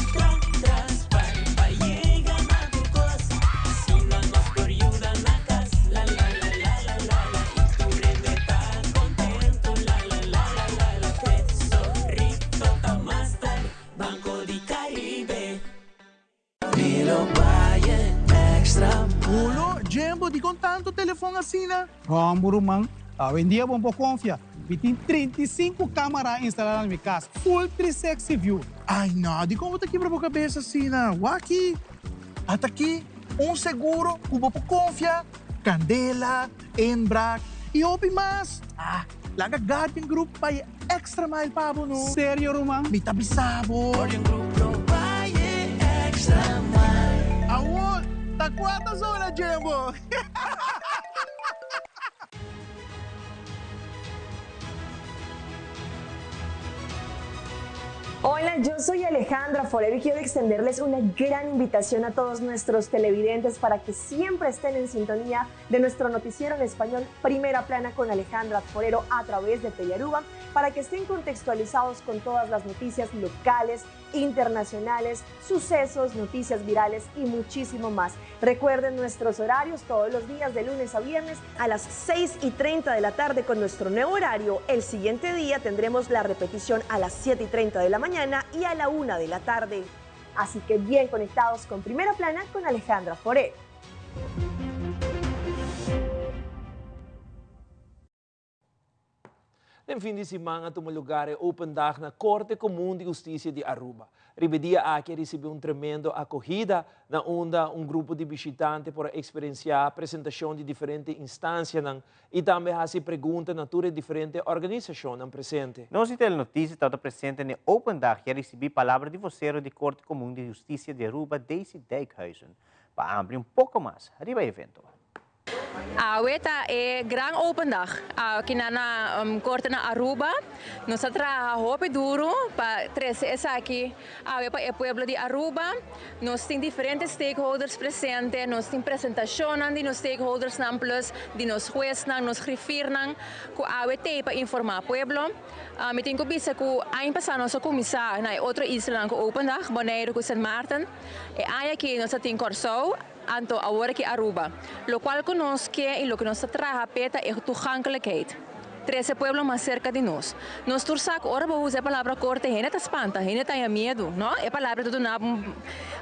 S11: tra tras par pa yega na tur kos. Asina nos por yuda na kas, la la la la la la la i tur hende ta kontentu, la la la la la la. Tesorito ta master, Banco di Caribe. Mi lo bai extra
S10: Ulo, Jembo, dikon tantu telefon asina?
S9: Homber ruman, awendia bo no por konfia. Mi tin 35 kamara instalá na mi kas, full 360 view.
S10: Ai no, dikon bo ta kibra bo kabes asina? Wak-i! Ata aki un seguro ku bo por konfia, kandela, inbraak i hopi mas. Ah, laga Guardian Group bai e extra mile pa bo no.
S9: Serio ruman?
S10: Mi ta bisa bo.
S11: Guardian Group lo bai e extra mile.
S10: Awor ta kua ta zona Jimbo?
S19: Hola, yo soy Alejandra Forero y quiero extenderles una gran invitación a todos nuestros televidentes para que siempre estén en sintonía de nuestro noticiero en español Primera Plana con Alejandra Forero a través de Telearuba para que estén contextualizados con todas las noticias locales, internacionales, sucesos, noticias virales y muchísimo más. Recuerden nuestros horarios todos los días de lunes a viernes a las 6 y 30 de la tarde con nuestro nuevo horario. El siguiente día tendremos la repetición a las 7 y 30 de la mañana y a la 1 de la tarde. Así que bien conectados con Primera Plana con Alejandra Forero.
S2: Den fin di siman a tuma lugar e Open Dag na Corte Comun di Husticia di Aruba. Riba e dia aki a ricibi un tremendo acogida na unda un grupo di bishitante por a experiencia presentacion di diferente instancianan y tambe haci pregunta na tur e diferente organisacionnan presente.
S3: Nos di Telenoticia tabata presente n'e Open Dag y a ricibi palabra di vocero di Corte Comun di Husticia di Aruba, Daisy Dijkhuizen, pa amplia un poco mas riba e evento.
S16: Awe ta e gran open dag aki na na Corte na Aruba. Nos a traha hopi duro pa trece esaki awe pa e pueblo di Aruba. Nos tin diferente stakeholders presente, nos tin presentacionnan di nos stakeholdersnan plus di nos huesnan, nos griffiernan cu awe t'ey pa informa pueblo. Mi tin cu bisa cu aña pasa nos a cuminsa na e otro islanan cu open dag, Bonaire cu Sint Maarten. E aña aki nos a tin Corsou. Anto awor aki Aruba. Locual cu nos ke y loke nos ta traha p'e ta e toegankelijkheid. Trece pueblo mas cerca di nos. Nos tur sa cu ora bo usa e palabra corte hende ta spanta, hende ta haña miedu, no? E palabra ta duna bo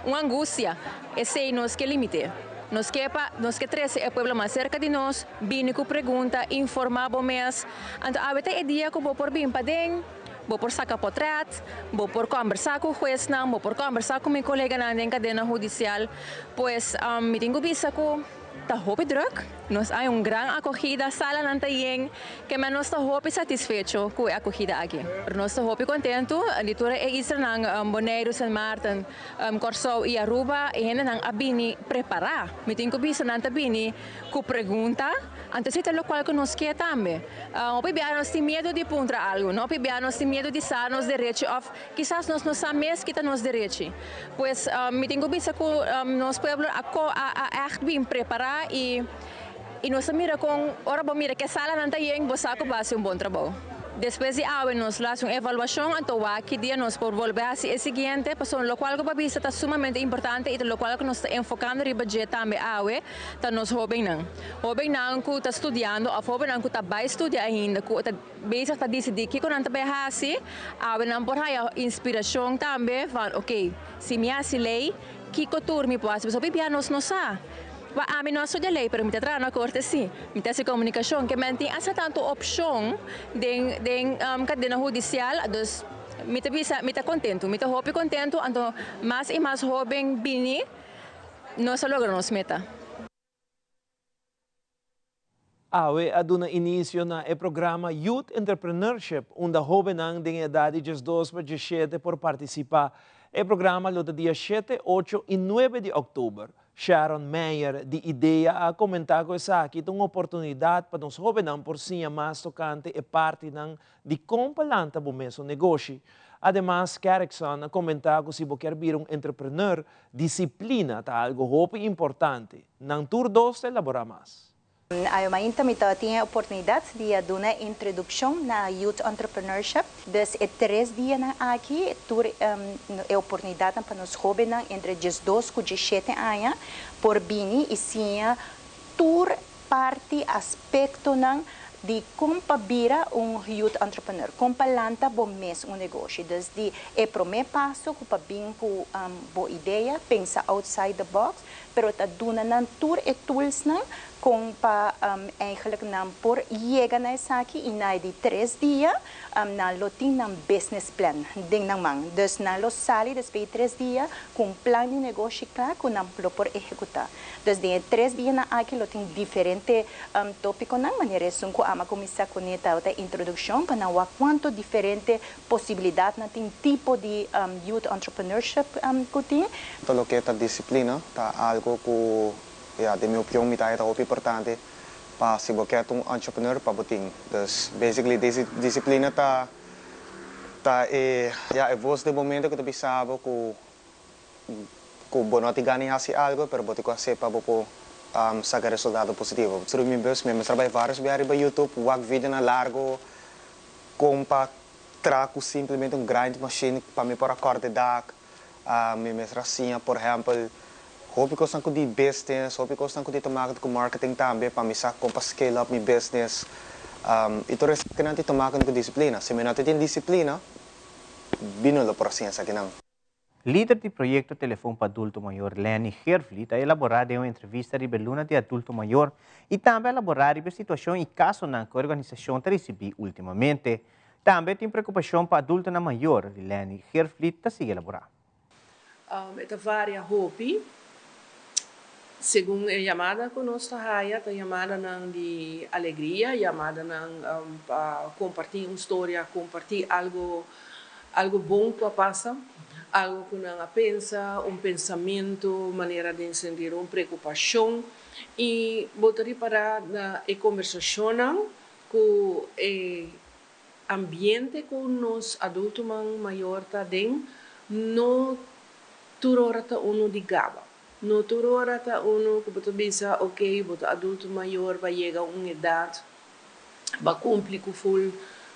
S16: un angustia. Esey nos ke limite. Nos ke pa nos ke trece e pueblo mas cerca di nos, bini cu pregunta, informa bo mes. Anto awe ta e dia cu bo por bin paden. Bo por saca potret, bo por combersa cu huesnan, bo por combersa cu mi coleganan den cadena hudicial. Pues mi tin cu bisa cu ta hopi druk, nos hay un gran acogida, salanan ta yen, ke men nos ta hopi satisfecho cu e acogida aki. Nos ta hopi contento di tur e islanan, Boneiru, Sint Maarten, Corsou y Aruba, e hendenan a bini prepara. Mi tin cu bisa nan ta bini cu pregunta, anto esei ta locual cu nos ke tambe. Hopi bia nos tin miedu di puntra algu, no? Hopi bia nos tin miedu di sa nos derechi of kisas nos no sa mes ki ta nos derechi. Pues mi tin ku bisa ku nos pueblo a a ègt bin prepará i i nos ta mira kon ora bo mira ke salanan ta yen bo sa ku bo hasi un bon trabou.
S20: Despues di awe nos lo hasi un evaluashon anto wak ki dia nos por bolbe hasi e siguiente pasobra lokual ku bo a bisa ta sumamente importante i ta lokual ku nos ta enfokando riba dje tambe awe ta nos hóbennan. Hóbennan ku ta studiando òf hóbennan ku ta bai studia ainda ku ta bezig ta disidí kiko nan ta bai hasi awe nan por haya inspirashon tambe van oke si mi hasi lei kiko tur mi por hasi pasobra hopi bia nos no sa. Wa ami no a studia ley pero mi ta traha na corte si. Mi ta haci comunicacion. Ke men tin hasta tanto opcion den den cadena hudicial dus mi ta bisa mi ta contento. Mi ta hopi contento anto mas y mas hoben bini nos a logra nos meta.
S2: Awe a duna inicio na e programa Youth Entrepreneurship unda hobennan den e edad di diesdos pa diesshete por participa. E programa lo ta dia shete, ocho y nuebe di october. Sharon Meijer di idea a komentá ku esaki ta un oportunidat pa nos hóbennan por siña mas tokante e partinan di kon pa lanta bo mesun negoshi. Ademas, Kerrickson a komentá ku si bo kier bira un entrepreneur, disiplina ta algu hopi importante. Nan tur dos ta elaborá mas.
S21: Awe mainta mi tabatin e oportunidat di a duna e introdukshon na Youth Entrepreneurship. Dus e tres dianan aki tur e oportunidatnan pa nos hóbennan entre diesdos ku diesshete aña por bini i siña tur parti, aspektonan di kon pa bira un youth entrepreneur, kon pa lanta bo mes un negoshi. Dus di e promé paso ku pa bin ku bo idea, pensa outside the box, pero ta duna nan tur e toolsnan kon pa eigenlijk nan por yega na esaki y na e di tres dia nan lo tin nan business plan den nan man. Dus nan lo sali despues di tres dia cu un plan di negoshi cla cu nan lo por ehecuta. Dus den e tres dianan aki lo tin diferente topiconan manera esun cu ama cuminsa cune tabata introduccion pa nan wak cuanto diferente Posibilidatnan tin tipo di youth entrepreneurship ku tin.
S22: Ta loke ta disciplina ta algo ku ya den mi opion mi ta haya ta hopi importante pa si bo ke ta un entrepreneur pa bo tin. Dus basically disciplina ta ta e ya e voz den bo mente ku ta bisa bo ku ku bo no tin gana di hasi algo pero bo tin ku hasi pa bo por saka resultado positivo. Through mi bus mi a mester bai varios bia riba youtube wak videonan largo Kon pa tra ku simplemente un grind machine pa mi por a kòrta e dak. Mi mester a siña por ehèmpel hopi kosnan ku di business, hopi kosnan ku di ta maka ku marketing tambe pa mi sa kon pa scale up mi business. I tur esakinan tin ta maka ku disiplina. Si mi no ta tin disiplina, mi no lo por a siña esakinan.
S3: Lider di proyekto Telefon pa Adulto Mayor Lenny Geervliet a elaborá den un entrevista riba e luna di adulto mayor i tambe a laborá riba e situashon i kasonan ku e organisashon ta risibí últimamente. Tambe tin preokupashon pa adultonan mayor, Lenny Geervliet ta sigui elaborá.
S23: E ta varia hopi segun e yamada ku nos ta haya, ta yamadanan di alegria, yamadanan pa kompartí un storia, kompartí algu Algo bon ku a pasa, algo ku nan a pensa, un pensamentu, manera den sentido un preokupashon. I bo ta ripará na e kombersashonnan ku e ambiente ku nos adultonan mayor ta den no tur ora ta unu di gaba. No tur ora ta unu ku bo ta bisa, oke, bo ta adulto mayor, bo a yega un edat Ba cumpli cu full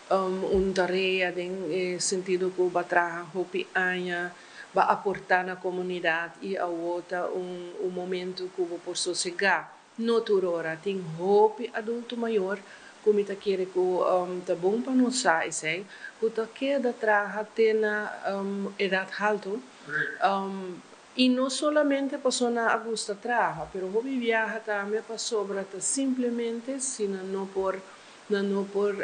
S23: un tarea den e sentido cu ba traha hopi aña, ba aporta na comunidad y awo ta un un momento cu bo por sosega. No tur ora. Tin hopi adulto mayor cu mi ta kere cu ta bon pa nos sa esey, cu ta keda traha te na edad halto. I no solamente paso nan a gusta traha, pero hopi biaha tambe pasobra ta simplemente si nan no por nan no por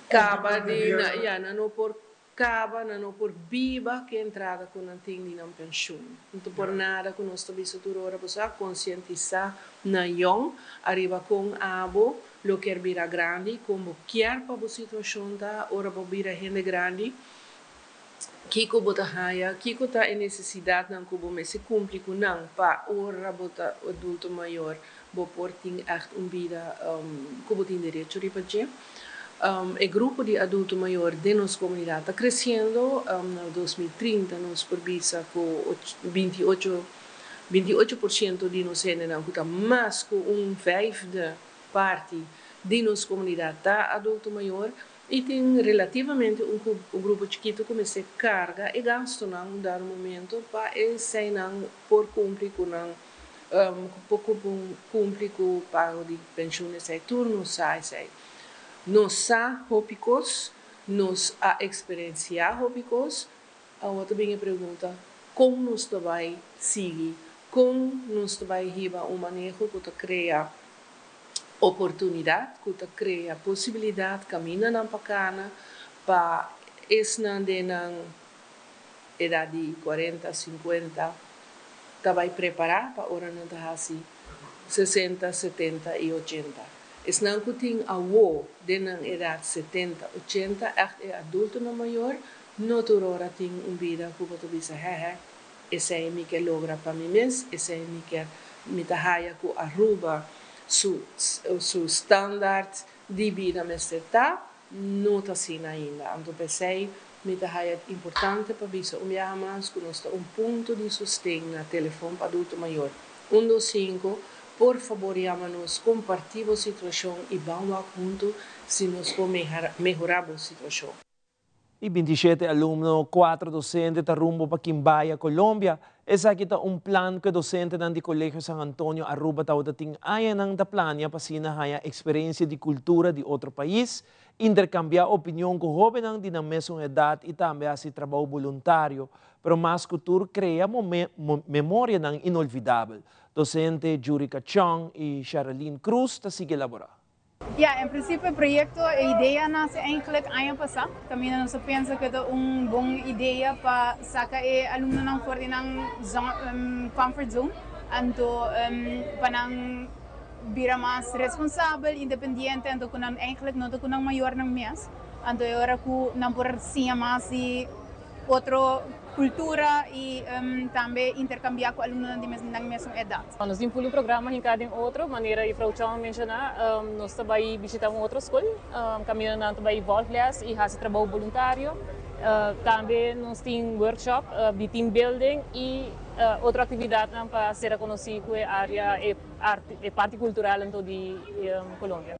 S23: kaba di ya nan no por kaba nan no por biba ku e entrada ku nan tin di nan penshun. No ta por nada ku nos ta bisa tur ora pasobra a konsientisá nan yòn ariba kon abo lo kier bira grandi, kon bo kier pa bo situashon ta ora bo bira hende grandi. Kiko bo ta haña? Kiko ta e nesesidatnan ku bo mester kumpli ku nan pa ora bo ta adulto mayor bo por tin ègt un bida ku bo tin derecho riba dje? E grupo di adulto mayor den nos komunidat ta kresiendo. Na 2030 nos por bisa ku 28, 28 por siento di nos hendenan ku ta mas ku un vijfde parti. di nos komunidat ta adulto mayor i tin relativamente un un grupo chikitu ku mester karga e gastunan un dado momento pa eseinan por kumpli ku nan por kumpli ku pago di penshun esei tur nos sa esei. Nos sa hopi kos, nos a eksperensiá hopi kos, Awor ta bin e pregunta, kon nos ta bai sigui? Kon nos ta bai hiba un maneho ku ta krea oportunidat, ku ta krea posibilidat, kamindanan pa kana pa esnan den nan edat di kuarenta, sinkuenta ta bai prepará pa ora nan ta hasi sesenta, setenta i ochenta? Esnan ku tin awo den nan edat setenta, ochenta, ègt e adultonan mayor, No tur ora tin un bida ku bo ta bisa, Hèhè, esei mi ke logra pa mi mes, esei mi ke, mi ta haya ku Aruba su su standaard di bida mester ta, no ta asina ainda. Anto p'esei mi ta haya importante pa bisa un biaha mas ku nos ta un punto di sosten na telefon pa adulto mayor, un dos sinku, por fabor yama nos, kompartí bo situashon i ban wak huntu si nos por mehorá bo situashon.
S2: I bintishete alumno, kuater dosente ta rumbo pa Quimbaya, Colombia. Esaki ta un plan ku e dosentenan di Colegio San Antonio Aruba tabata tin añanan ta plania pa asina haña eksperensia di kultura di otro pais, interkambiá opinion ku hóbennan di nan mesun edat i tambe hasi trabou boluntario, pero mas ku tur krea memorianan inolvidabel. Dosente Jurica Chong i Sharalyn Cruz ta sigui elaborá.
S1: Ja, en principio e proyecto, e idea nace eigenlijk aña pasa. Caminda nos a pensa cu ta un bon idea pa saca e alumnonan for di nan comfort zone, anto pa nan bira mas responsabel, independiente, anto cu nan eigenlijk no ta cu nan mayornan mes. Anto e ora cu nan por siña mas di otro cultura y tambe intercambia cu alumnonan di nan mesun edad.
S4: Nos tin pul un programa hinca den otro, manera juffrouw Chong a menciona, nos ta bay bishita un otro school, caminda nan ta bay volgles y haci trabou boluntario. Tambe nos tin workshop di team building y otro actividadnan pa cera conoci cu e area, e parti cultural anto di Colombia.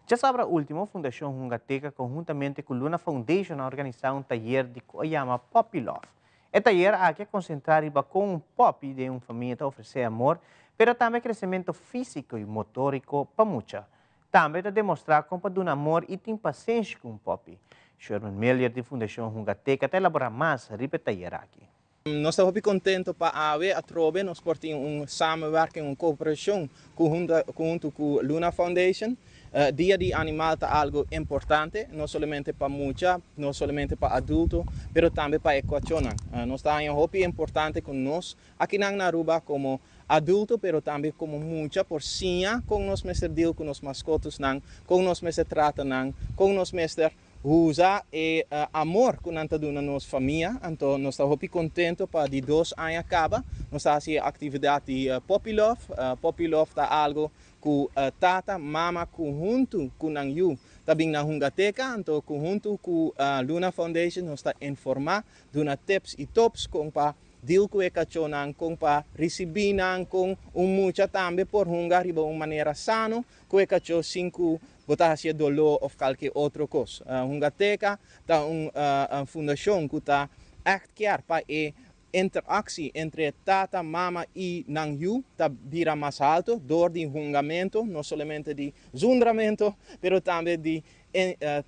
S3: Djasabra ultimo, Fundashon Hungateka konhuntamente ku Luna Foundation a organisá un tayer di ku a yama Puppy Love. E tayer aki a konsentrá riba kon un puppy den un famia ta ofresé amor, pero tambe kresementu físiko i motóriko pa mucha. Tambe ta demostrá kon pa duna amor i tin pasenshi ku un puppy. Sherman Melier di Fundashon Hungateka ta elaborá mas riba e tayer aki.
S6: Nos ta hopi contento pa awe atrobe nos por tin un samenwerking, un cooperacion hunto cu Luna Foundation. Dia di Animal ta algo importante, no solamente pa mucha, no solamente pa adulto, pero tambe pa e cuachonan. Nos ta haña hopi importante cu nos akinan na Aruba como adulto, pero tambe como mucha por siña con nos mester deal cu nos mascotosnan, con nos mester trata nan, con nos mester Usa e amor ku nan ta duna nos famia, anto nos ta hopi kontento pa di dos aña kaba nos ta hasi e aktividat di Puppy Love. Puppy Love ta algu ku tata, mama ku huntu ku nan yu ta bin na Hungateka, anto ku huntu ku Luna Foundation nos ta informá, duna tips i tops kon pa deal ku e kachónan, kon pa risibí nan, kon un mucha tambe por hunga riba un manera sano ku e kachó sin ku Bo ta hacié doló of kalke otro kos. Hungateka ta un fundashon ku ta ègt kier pa e interactie entre tata, mama i nan yu ta bira mas halto dor di hungamento, no solamente di zundramento, pero tambe di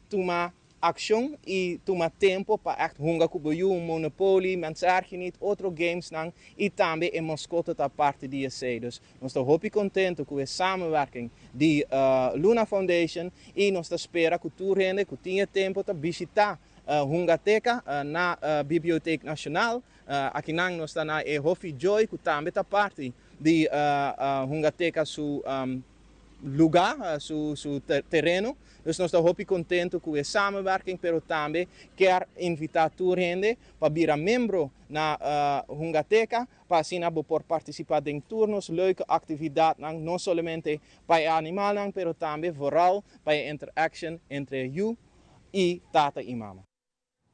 S6: tuma Akshon i tuma tempo pa ègt hunga ku bo yu, un Monopoly, Mens Erg Je Niet, otro gamesnan i tambe e maskota ta parti di esei. Dus nos ta hopi kontentu ku e samenwerking di Luna Foundation i nos ta spera ku tur hende ku tin e tempo ta bishita Hungateka na Bibliotheek Nationaal. Akinan nos ta na e Hofi Joy ku tambe ta parti di Hungateka su lugá, su su tereno. Dus nos ta hopi contento cu e samenwerking pero tambe kier invita tur hende pa bira membro na Hungateka pa asina bo por participa den tur nos leuke actividadnan no solamente pa e animalnan pero tambe vooral pa e interaction entre yu y tata y mama.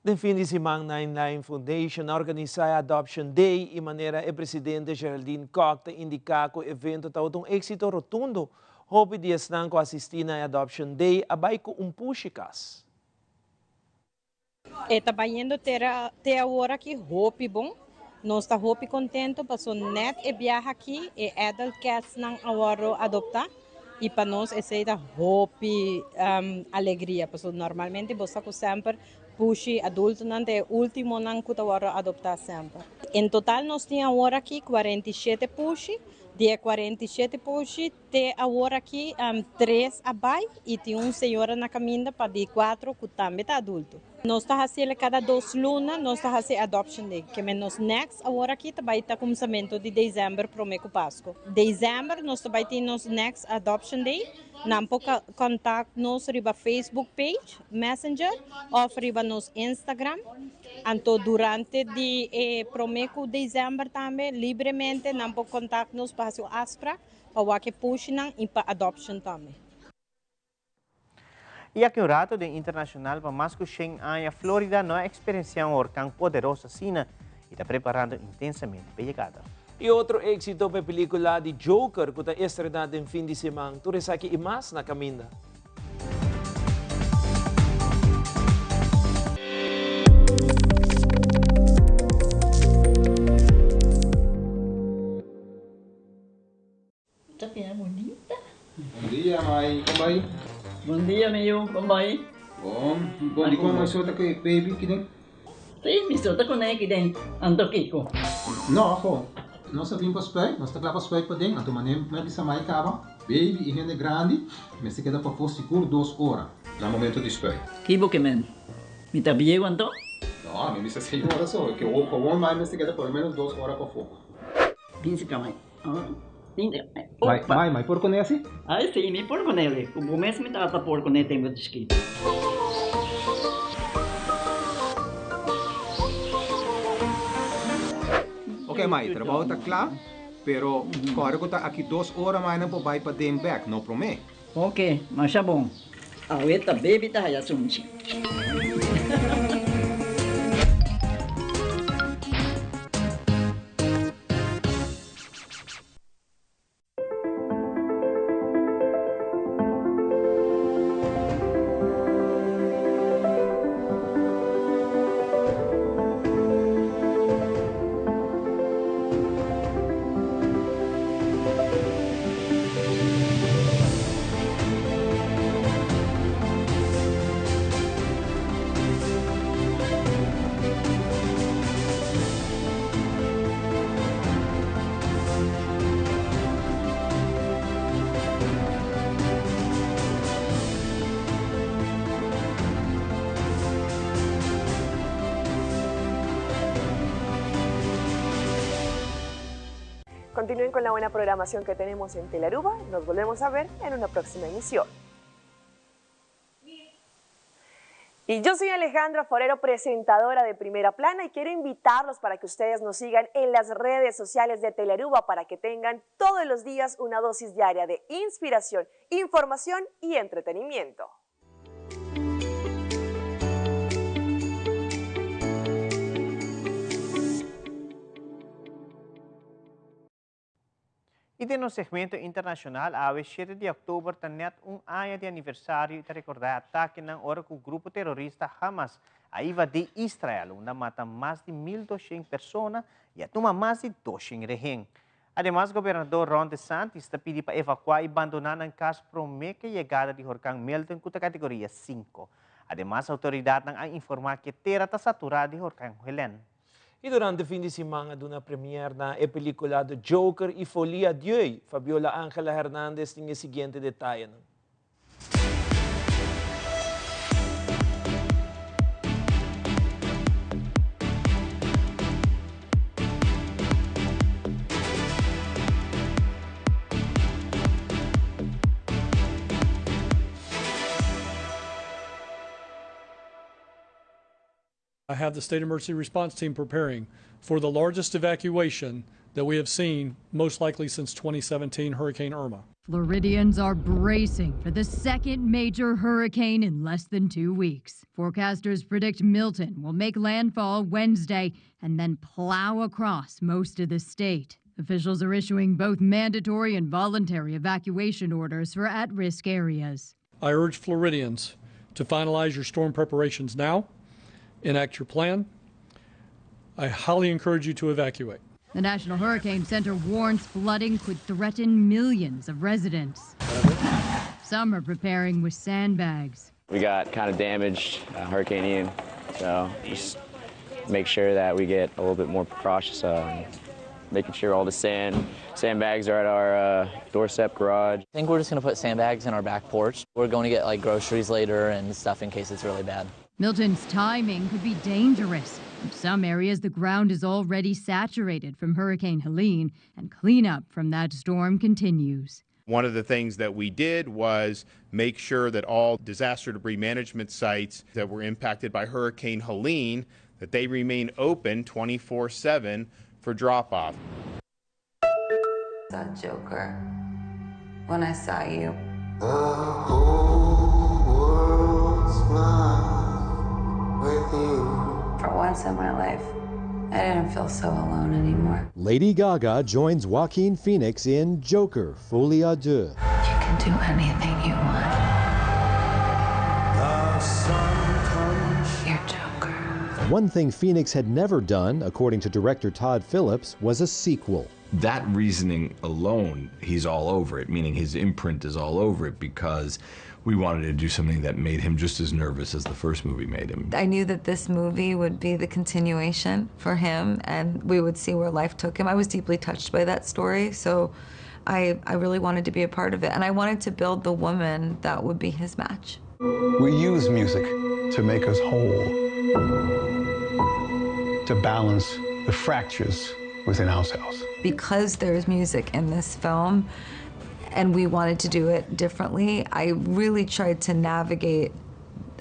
S2: Den fin di siman Nine Line Foundation a organisá e Adoption Day i manera e presidente Geraldine Kock ta indiká ku e evento tabata un éksito rotundo. Hopi di esnan ku asistí na e Adoption Day a bai ku un pushi kas.
S7: E ta bayendo te awor aki hopi bon. Nos ta hopi contento paso net e biaha aki e adult cats nan a wordo adopta y pa nos esey ta hopi alegria paso normalmente bo sa cu semper pushi adultonan ta e ultimonan cu ta wordo adopta semper. En total nos tin awor aki 47 pushi, di e 47 pushi Te awor aki tres a bai y tin un señora na caminda pa di cuatro cu tambe ta adulto. Nos ta haciele cada dos luna, nos ta haci adoption day. Ke men nos next awor aki ta bai ta cuminsamento di december prome cu Pasco. December nos ta bai tin nos next adoption day. Nan por contact nos riba Facebook page, messenger of riba nos Instagram. Anto durante di e prome cu december tambe libremente nan por contact nos pa haci un afspraak. Pa wak e pushinan y pa adoption tambe.
S3: Y aki un rato den internacional pa mas cu shen aña Florida no a experiencia un horcan poderoso asina y ta preparando intensamente pa e yegada.
S2: Y otro exito pa e pelicula di Joker cu ta estrena den fin di siman. Tur esaki y mas na caminda.
S8: Ta bira bunita.
S12: Bon dia mai, kon bai?
S8: Bon dia mi yu, kon bai?
S12: Bon, bon di kon mai sota ku e baby kiden?
S8: Si, mi sota ku ne kiden, anto kiko?
S12: No, ho, nos a bin pa spuit, nos ta kla pa spuit paden, anto manera mi a bisa mai kaba, baby i hende grandi mester keda pafó sigur dos ora na momento di spuit.
S8: Ki bo ke men? Mi ta bieu anto?
S12: No, mi bisa señora so, ke gewoon mai mester keda por lo menos dos ora pafó.
S8: Binse ka mai.
S12: Mai, mai, mai por kuné asi?
S8: Ai si, mi por kuné li. Ku bo mes mi tata por kuné tempu di chikitu.
S12: Ok mai, trabou ta kla, pero kòrda ku ta aki dos ora mai nan por bai paden bèk, no promé.
S8: Ok, masha bon. Awe ta baby ta haya sunchi.
S19: Continúen con la buena programación que tenemos en Telaruba. Nos volvemos a ver en una próxima emisión. Y yo soy Alejandra Forero, presentadora de Primera Plana, y quiero invitarlos para que ustedes nos sigan en las redes sociales de Telearuba para que tengan todos los días una dosis diaria de inspiración, información y entretenimiento.
S3: I den nos segmento internashonal awe shete di òktober ta nèt un aña di aniversario i ta rekordá e atakenan ora ku grupo terorista Hamas a invadí Israel unda a mata mas di 1200 persona i a tuma mas di 200 rehen. Ademas gobernador Ron DeSantis ta pidi pa evakuá i bandoná nan kas promé ku e yegada di horkan Milton ku ta kategoria sinku. Ademas outoridatnan a informá ku e tera ta saturá di horkan Helene.
S2: I durante fin di siman a duna premier na e pelicula The Joker y Folie à Dieu. Fabiola Angela Hernandez tin e siguiente detayenan.
S24: I have the state emergency response team preparing for the largest evacuation that we have seen most likely since 2017 Hurricane Irma.
S25: Floridians are bracing for the second major hurricane in less than two weeks. Forecasters predict Milton will make landfall Wednesday and then plow across most of the state. Officials are issuing both mandatory and voluntary evacuation orders for at risk areas.
S24: I urge Floridians to finalize your storm preparations now, enact your plan. I highly encourage you to evacuate.
S25: The National Hurricane Center warns flooding could threaten millions of residents. Some are preparing with sandbags.
S5: We got kind of damaged uh, Hurricane Ian, so just make sure that we get a little bit more cautious, uh, making sure all the sand sandbags are at our uh, doorstep garage.
S13: I think we're just gonna put sandbags in our back porch. We're going to get like groceries later and stuff in case it's really bad.
S25: Milton's timing could be dangerous. In some areas, the ground is already saturated from Hurricane Helene, and cleanup from that storm continues.
S14: One of the things that we did was make sure that all disaster debris management sites that were impacted by Hurricane Helene that they remain open 24/7 for drop off.
S15: Saw Joker when I saw you.
S11: The whole world's mine with you.
S15: For once in my life, I didn't feel so alone anymore.
S17: Lady Gaga joins Joaquin Phoenix in Joker Folie à Deux.
S15: You can do anything you want.
S11: The sun comes.
S15: You're Joker.
S17: One thing Phoenix had never done, according to director Todd Phillips, was a sequel.
S26: That reasoning alone, he's all over it, meaning his imprint is all over it because we wanted to do something that made him just as nervous as the first movie made him.
S15: I knew that this movie would be the continuation for him and we would see where life took him. I was deeply touched by that story, so I, I really wanted to be a part of it. And I wanted to build the woman that would be his match.
S27: We use music to make us whole, to balance the fractures within ourselves.
S15: Because there's music in this film, and we wanted to do it differently, I really tried to navigate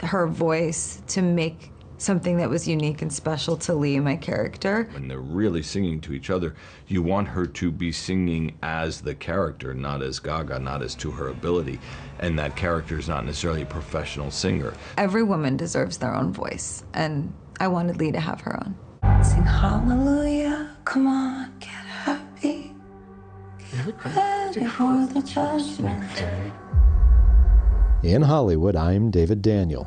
S15: her voice to make something that was unique and special to Lee, my character.
S26: When they're really singing to each other, you want her to be singing as the character, not as Gaga, not as to her ability. And that character is not necessarily a professional singer.
S15: Every woman deserves their own voice, and I wanted Lee to have her own. Sing hallelujah, come on, get happy. Get ready for the judgment day.
S17: In Hollywood, I'm David Daniel.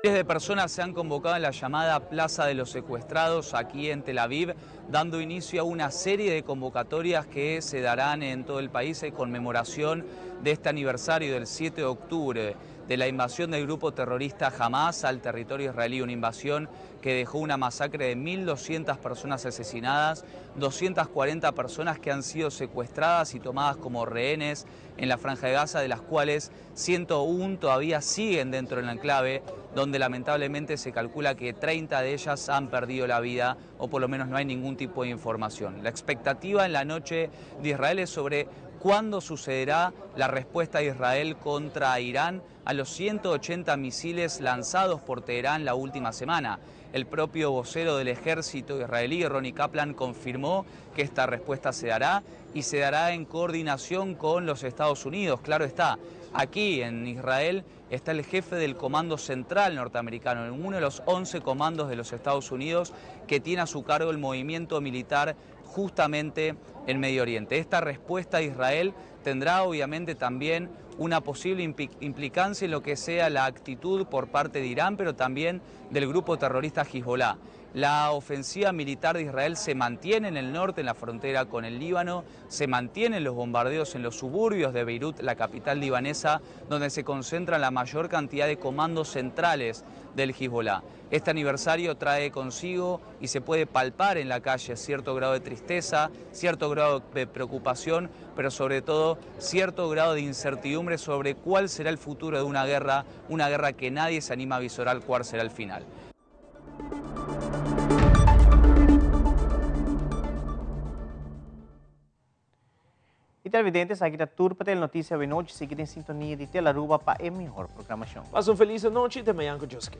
S28: Miles de personas se han convocado en la llamada Plaza de los Secuestrados aquí en Tel Aviv, dando inicio a una serie de convocatorias que se darán en todo el país en conmemoración de este aniversario del 7 de octubre de la invasión del grupo terrorista Hamas al territorio israelí, una invasión que dejó una masacre de 1.200 personas asesinadas, 240 personas que han sido secuestradas y tomadas como rehenes en la Franja de Gaza, de las cuales 101 todavía siguen dentro del enclave, donde lamentablemente se calcula que 30 de ellas han perdido la vida o por lo menos no hay ningún tipo de información. La expectativa en la noche de Israel es sobre cuándo sucederá la respuesta de Israel contra Irán a los 180 misiles lanzados por Teherán la última semana. El propio vocero del ejército israelí, Ronnie Kaplan, confirmó que esta respuesta se dará y se dará en coordinación con los Estados Unidos. Claro está, aquí en Israel está el jefe del Comando Central norteamericano, en uno de los 11 comandos de los Estados Unidos que tiene a su cargo el movimiento militar justamente en Medio Oriente. Esta respuesta de Israel tendrá obviamente también una posible implicancia en lo que sea la actitud por parte de Irán, pero también del grupo terrorista Hezbollah. La ofensiva militar de Israel se mantiene en el norte, en la frontera con el Líbano, se mantienen los bombardeos en los suburbios de Beirut, la capital libanesa, donde se concentra la mayor cantidad de comandos centrales del Hezbollah. Este aniversario trae consigo y se puede palpar en la calle cierto grado de tristeza, cierto grado de preocupación, pero sobre todo cierto grado de incertidumbre sobre cuál será el futuro de una guerra, una guerra que nadie se anima a visorar cuál será el final.
S3: Y televidente, esaki ta tur pa Telenoticia awe nochi. Sigui den sintonia di Telaruba pa e mihor programacion.
S2: Pasa un feliz anochi y te mañan cu Dios ke.